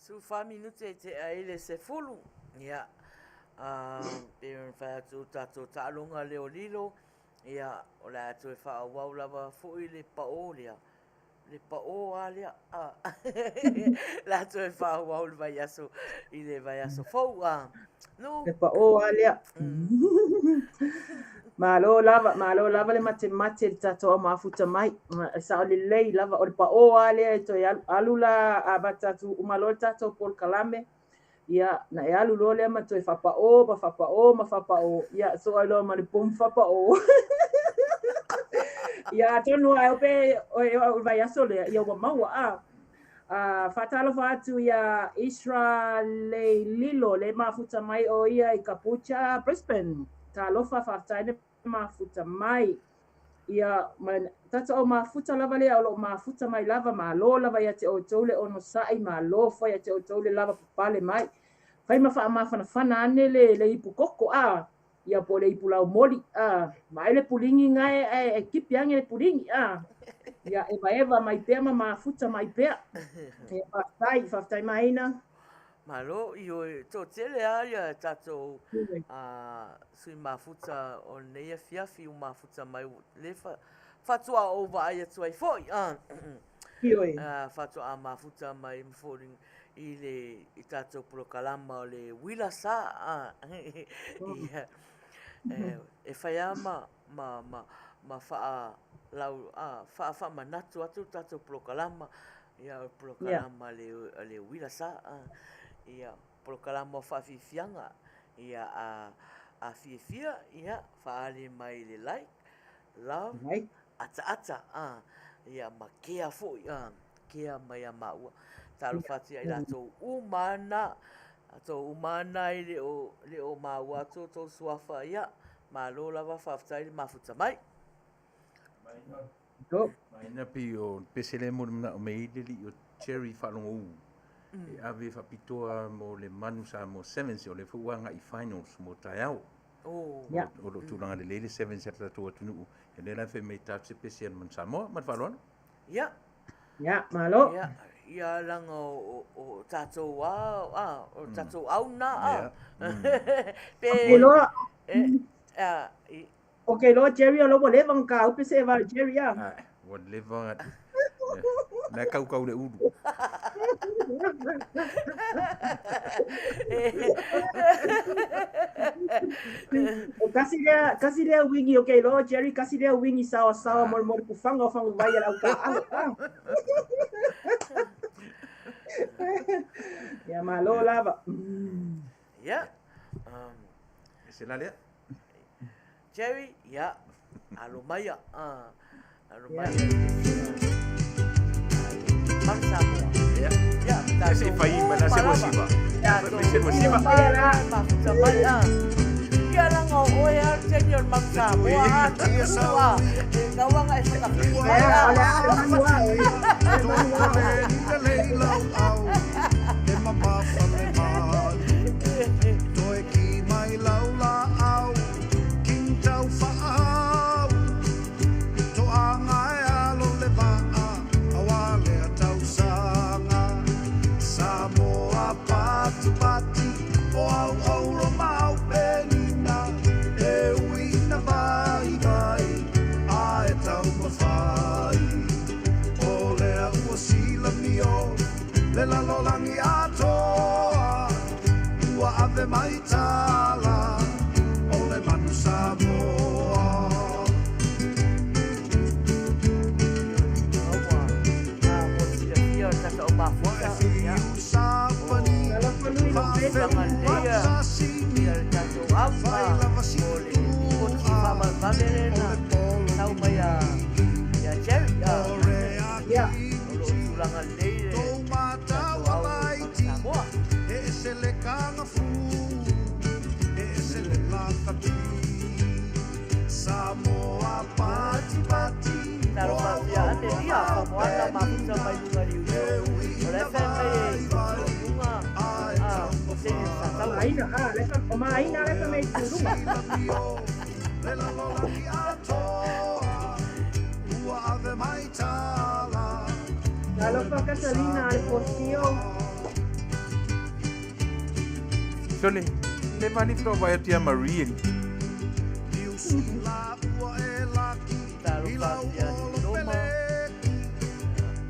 [SPEAKER 1] 14 minute e tea ai le 10. Ia, pei ona fai atu tatou taaloga leo lilo, ia, o le a toe faaauau lava foi le paō lea. Le paō lava lea. O le a toe faaauau le vaiaso i le vaiaso fou. Nu.
[SPEAKER 2] Le paō lava lea. Malo lava, malo lava le matemate i le tatou au mafuta mai. E sao lelei lava, o le paō lava lea e toe alu, alu la a amata atu uma loa le tatou polokalame, ia, na e alu loa lea ma toe faapaō ma faapaō ma faapaō, ia, soo ai loa ma le boom faapaō. Ia, atonu lava e ope o le vaiaso lea, ia ua maua, a. Faatalofa atu ia Isra Leililo, le mafuta mai o ia i Caboolture, Brisbane. Talofa, faafetai le mafuta mai. Ia, ma le tatou au mafuta lava lea o lo o mafuta mai lava, malo lava ia te outou le onosai, malo foi ia te outou le lava papale mai. Fai ma faamafanafana ane le, le ipu koko, a, ia po o le ipu laumoli, a, vaai le puligi gae ae e kipi ane le puligi, a, ia evaeva mai pea ma mafuta mai pea. Ia, faafetai, faafetai Maina.
[SPEAKER 1] Malo, ioe, toatele lava ia tatou sui mafuta o lenei afiafi ua mafuta mai le faatoa ou vaai atu ai foi,
[SPEAKER 2] Ioe.
[SPEAKER 1] Faatoa mafuta mai ma foliga i le i tatou polokalama o le uila sa, ia, e fai lava ma ma ma faalau faamanatu atu le tatou polokalama. Ia, o le polokalama a le uila sa, ia, polokalama o faafiafiaga. Ia, a fiafia, ia, faaali mai i le like, love, ataata, ia, ma kea foi, kea mai ia maua. Talofa atu ia i latou uma na, latou uma na e le o maua atu o outou suafa, ia, malo lava, faafetai le mafuta mai.
[SPEAKER 3] Maina pei o pese lea mo le manao mai ai le alii o Jerry Faalogoulu e ave faapitoa mo le Manu Samoa Sevens, o lea foi ua agai i finals mo taeao. O lo o tulaga lelei le Sevens a le tatou atunuu, ia lea la e fai mai tatou se pese a le Manu Samoa. Ma le faaaloalo.
[SPEAKER 1] Ia.
[SPEAKER 2] Ia, malo.
[SPEAKER 1] Ia, ia leaga o tatou a, o tatou au na a. Pe.
[SPEAKER 2] Iloa. Ou te iloa Jerry o la ua leva ona kāupe se eva Jerry a.
[SPEAKER 3] Ae, ua leva ona Na e kaukau le ulu.
[SPEAKER 2] O kasi lea, kasi lea uigi, ou te iloa Jerry, kasi lea uigi saoasaoa mo le mo le kufaga o faguvai a le au taaalo. Ah. Ia malo lava.
[SPEAKER 1] Ia.
[SPEAKER 3] Se la lea.
[SPEAKER 1] Jerry, ia, alo maia, alo maia. Manu Samoa.
[SPEAKER 3] Ia.
[SPEAKER 1] Ia,
[SPEAKER 3] Se fai ma la se wasiva. Se wasiva.
[SPEAKER 1] Mafuta mai, a. Ia langa o oe a teni o le Manu Samoa, a, tua, e kauanga e whakawhiti mai, a.
[SPEAKER 2] Talofa Catalina ale Portillo.
[SPEAKER 3] Sole, le vali faatoa vaai atu ia Marie alii.
[SPEAKER 1] Talofa atu ia Noma.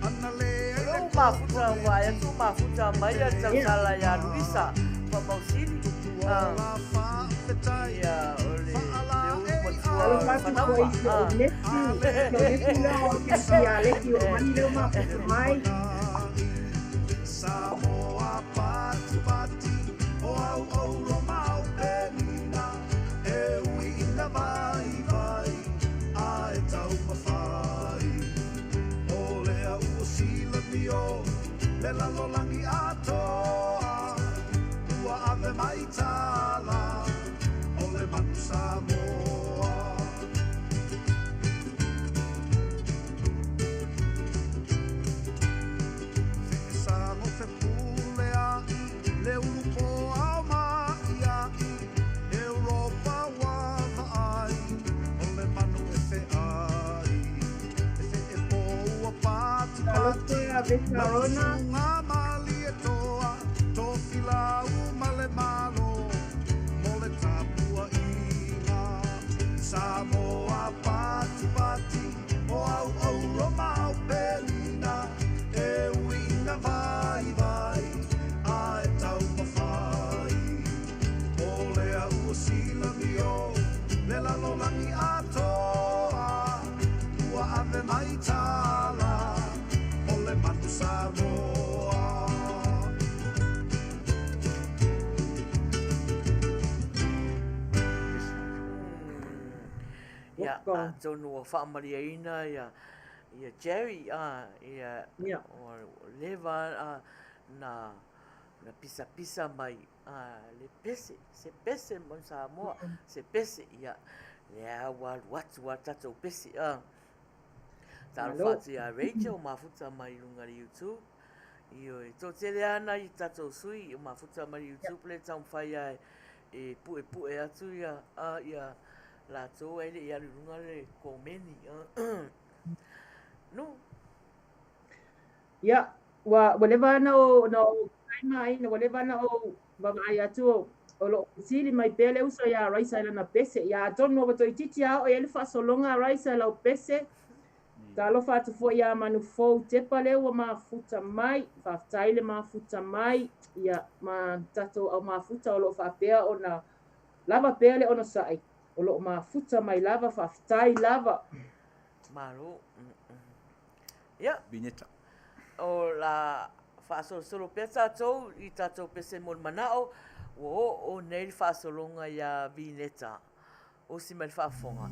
[SPEAKER 1] O lou mafuta ua ae atu mafuta mai a le tausala ia Luisa Faamausili. Ah, ia o le le ulu matua o le
[SPEAKER 2] Alofa atu foi
[SPEAKER 1] Fanaua.
[SPEAKER 2] i si ou
[SPEAKER 1] Ah.
[SPEAKER 2] nefi, si ou nefi lea o Kesi ia Leki ua mani lea ua mafuta mai. Talofa ia Vesa Rona.
[SPEAKER 1] Ia,
[SPEAKER 2] Oko.
[SPEAKER 1] atonu ua faamalieina ia ia Jerry a ia
[SPEAKER 2] Ia.
[SPEAKER 1] ua leva a na na pisapisa mai a le pese, se pese mo Samoa, se pese ia lea ua alu atu a tatou pese a. Talofa
[SPEAKER 2] Malo.
[SPEAKER 1] atu ia Rachel mafuta mai i luga i le YouTube. Ioe, toatele lava nai tatou sui o mafuta mai i le YouTube lea e taumafai lava e puepue atu ia a ia latou ae le i alu i luga le komeni. No.
[SPEAKER 2] Ia, ua ua leva ona ou ona ou taima aina, ua leva ona ou vaavaai atu o o lo o fesili mai pea le uso ia Raisa i lana pese. Ia atonu ua toeitiiti lava oo i ai le faasologa a Raisa i lau pese. Talofa atu foi ia Manufou Tepa lea ua mafuta mai. Faafetai le mafuta mai. Ia, ma tatou au mafuta o lo o faapea ona lava pea le onosai, o lo o mafuta mai lava, faafetai lava.
[SPEAKER 1] Malo. Ia.
[SPEAKER 3] Vineta.
[SPEAKER 1] O la faasolosolo pea tatou i tatou pese mo le manao, ua oo nei le faasologa ia Vineta. Osi mai le faafofoga.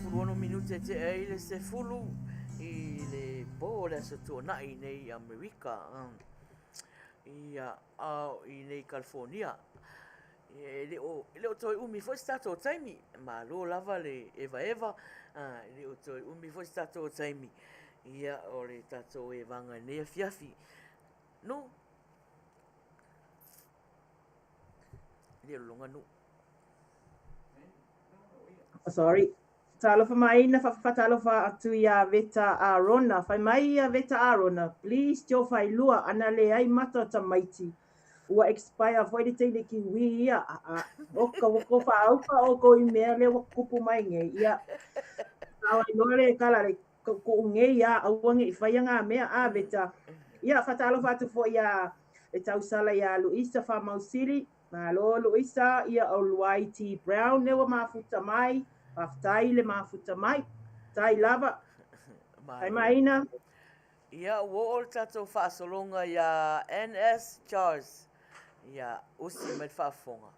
[SPEAKER 1] 16 minute e tea ai le 10 i le po o le Aso Tuanai nei i Amerika, ia, a o i nei i California. E le o, e le o toe umi foi se tatou taimi, malo lava le evaeva, e le o toe umi foi se tatou taimi, ia, o le tatou evaga i lenei afiafi. Nu. Le lologa nu.
[SPEAKER 2] Oh, sorry. Talofa mai na faatalofa atu iā Veta Arona. Fai mai ia Veta Arona, please tio failua ana leai mata o tamaiti. Ua expire foi le teine kiwi ia. A, oka ua ko whaauka o ko i mea le ua kupu mai ngei. Ia, tau ai loa le kala le ko ngei ia aua nge i whaia ngā mea a Veta. Ia, faatalofa atu foi ia le tausala ia Luisa Whamausili. Malo Luisa, ia o Luai T. Brown lea ua mafuta mai. Faafetai le mafuta mai. Tai lava. Tai maina.
[SPEAKER 1] Ia, ua oo le tatou faasologa iā NS Charles. Ia, usi mai le faafofoga.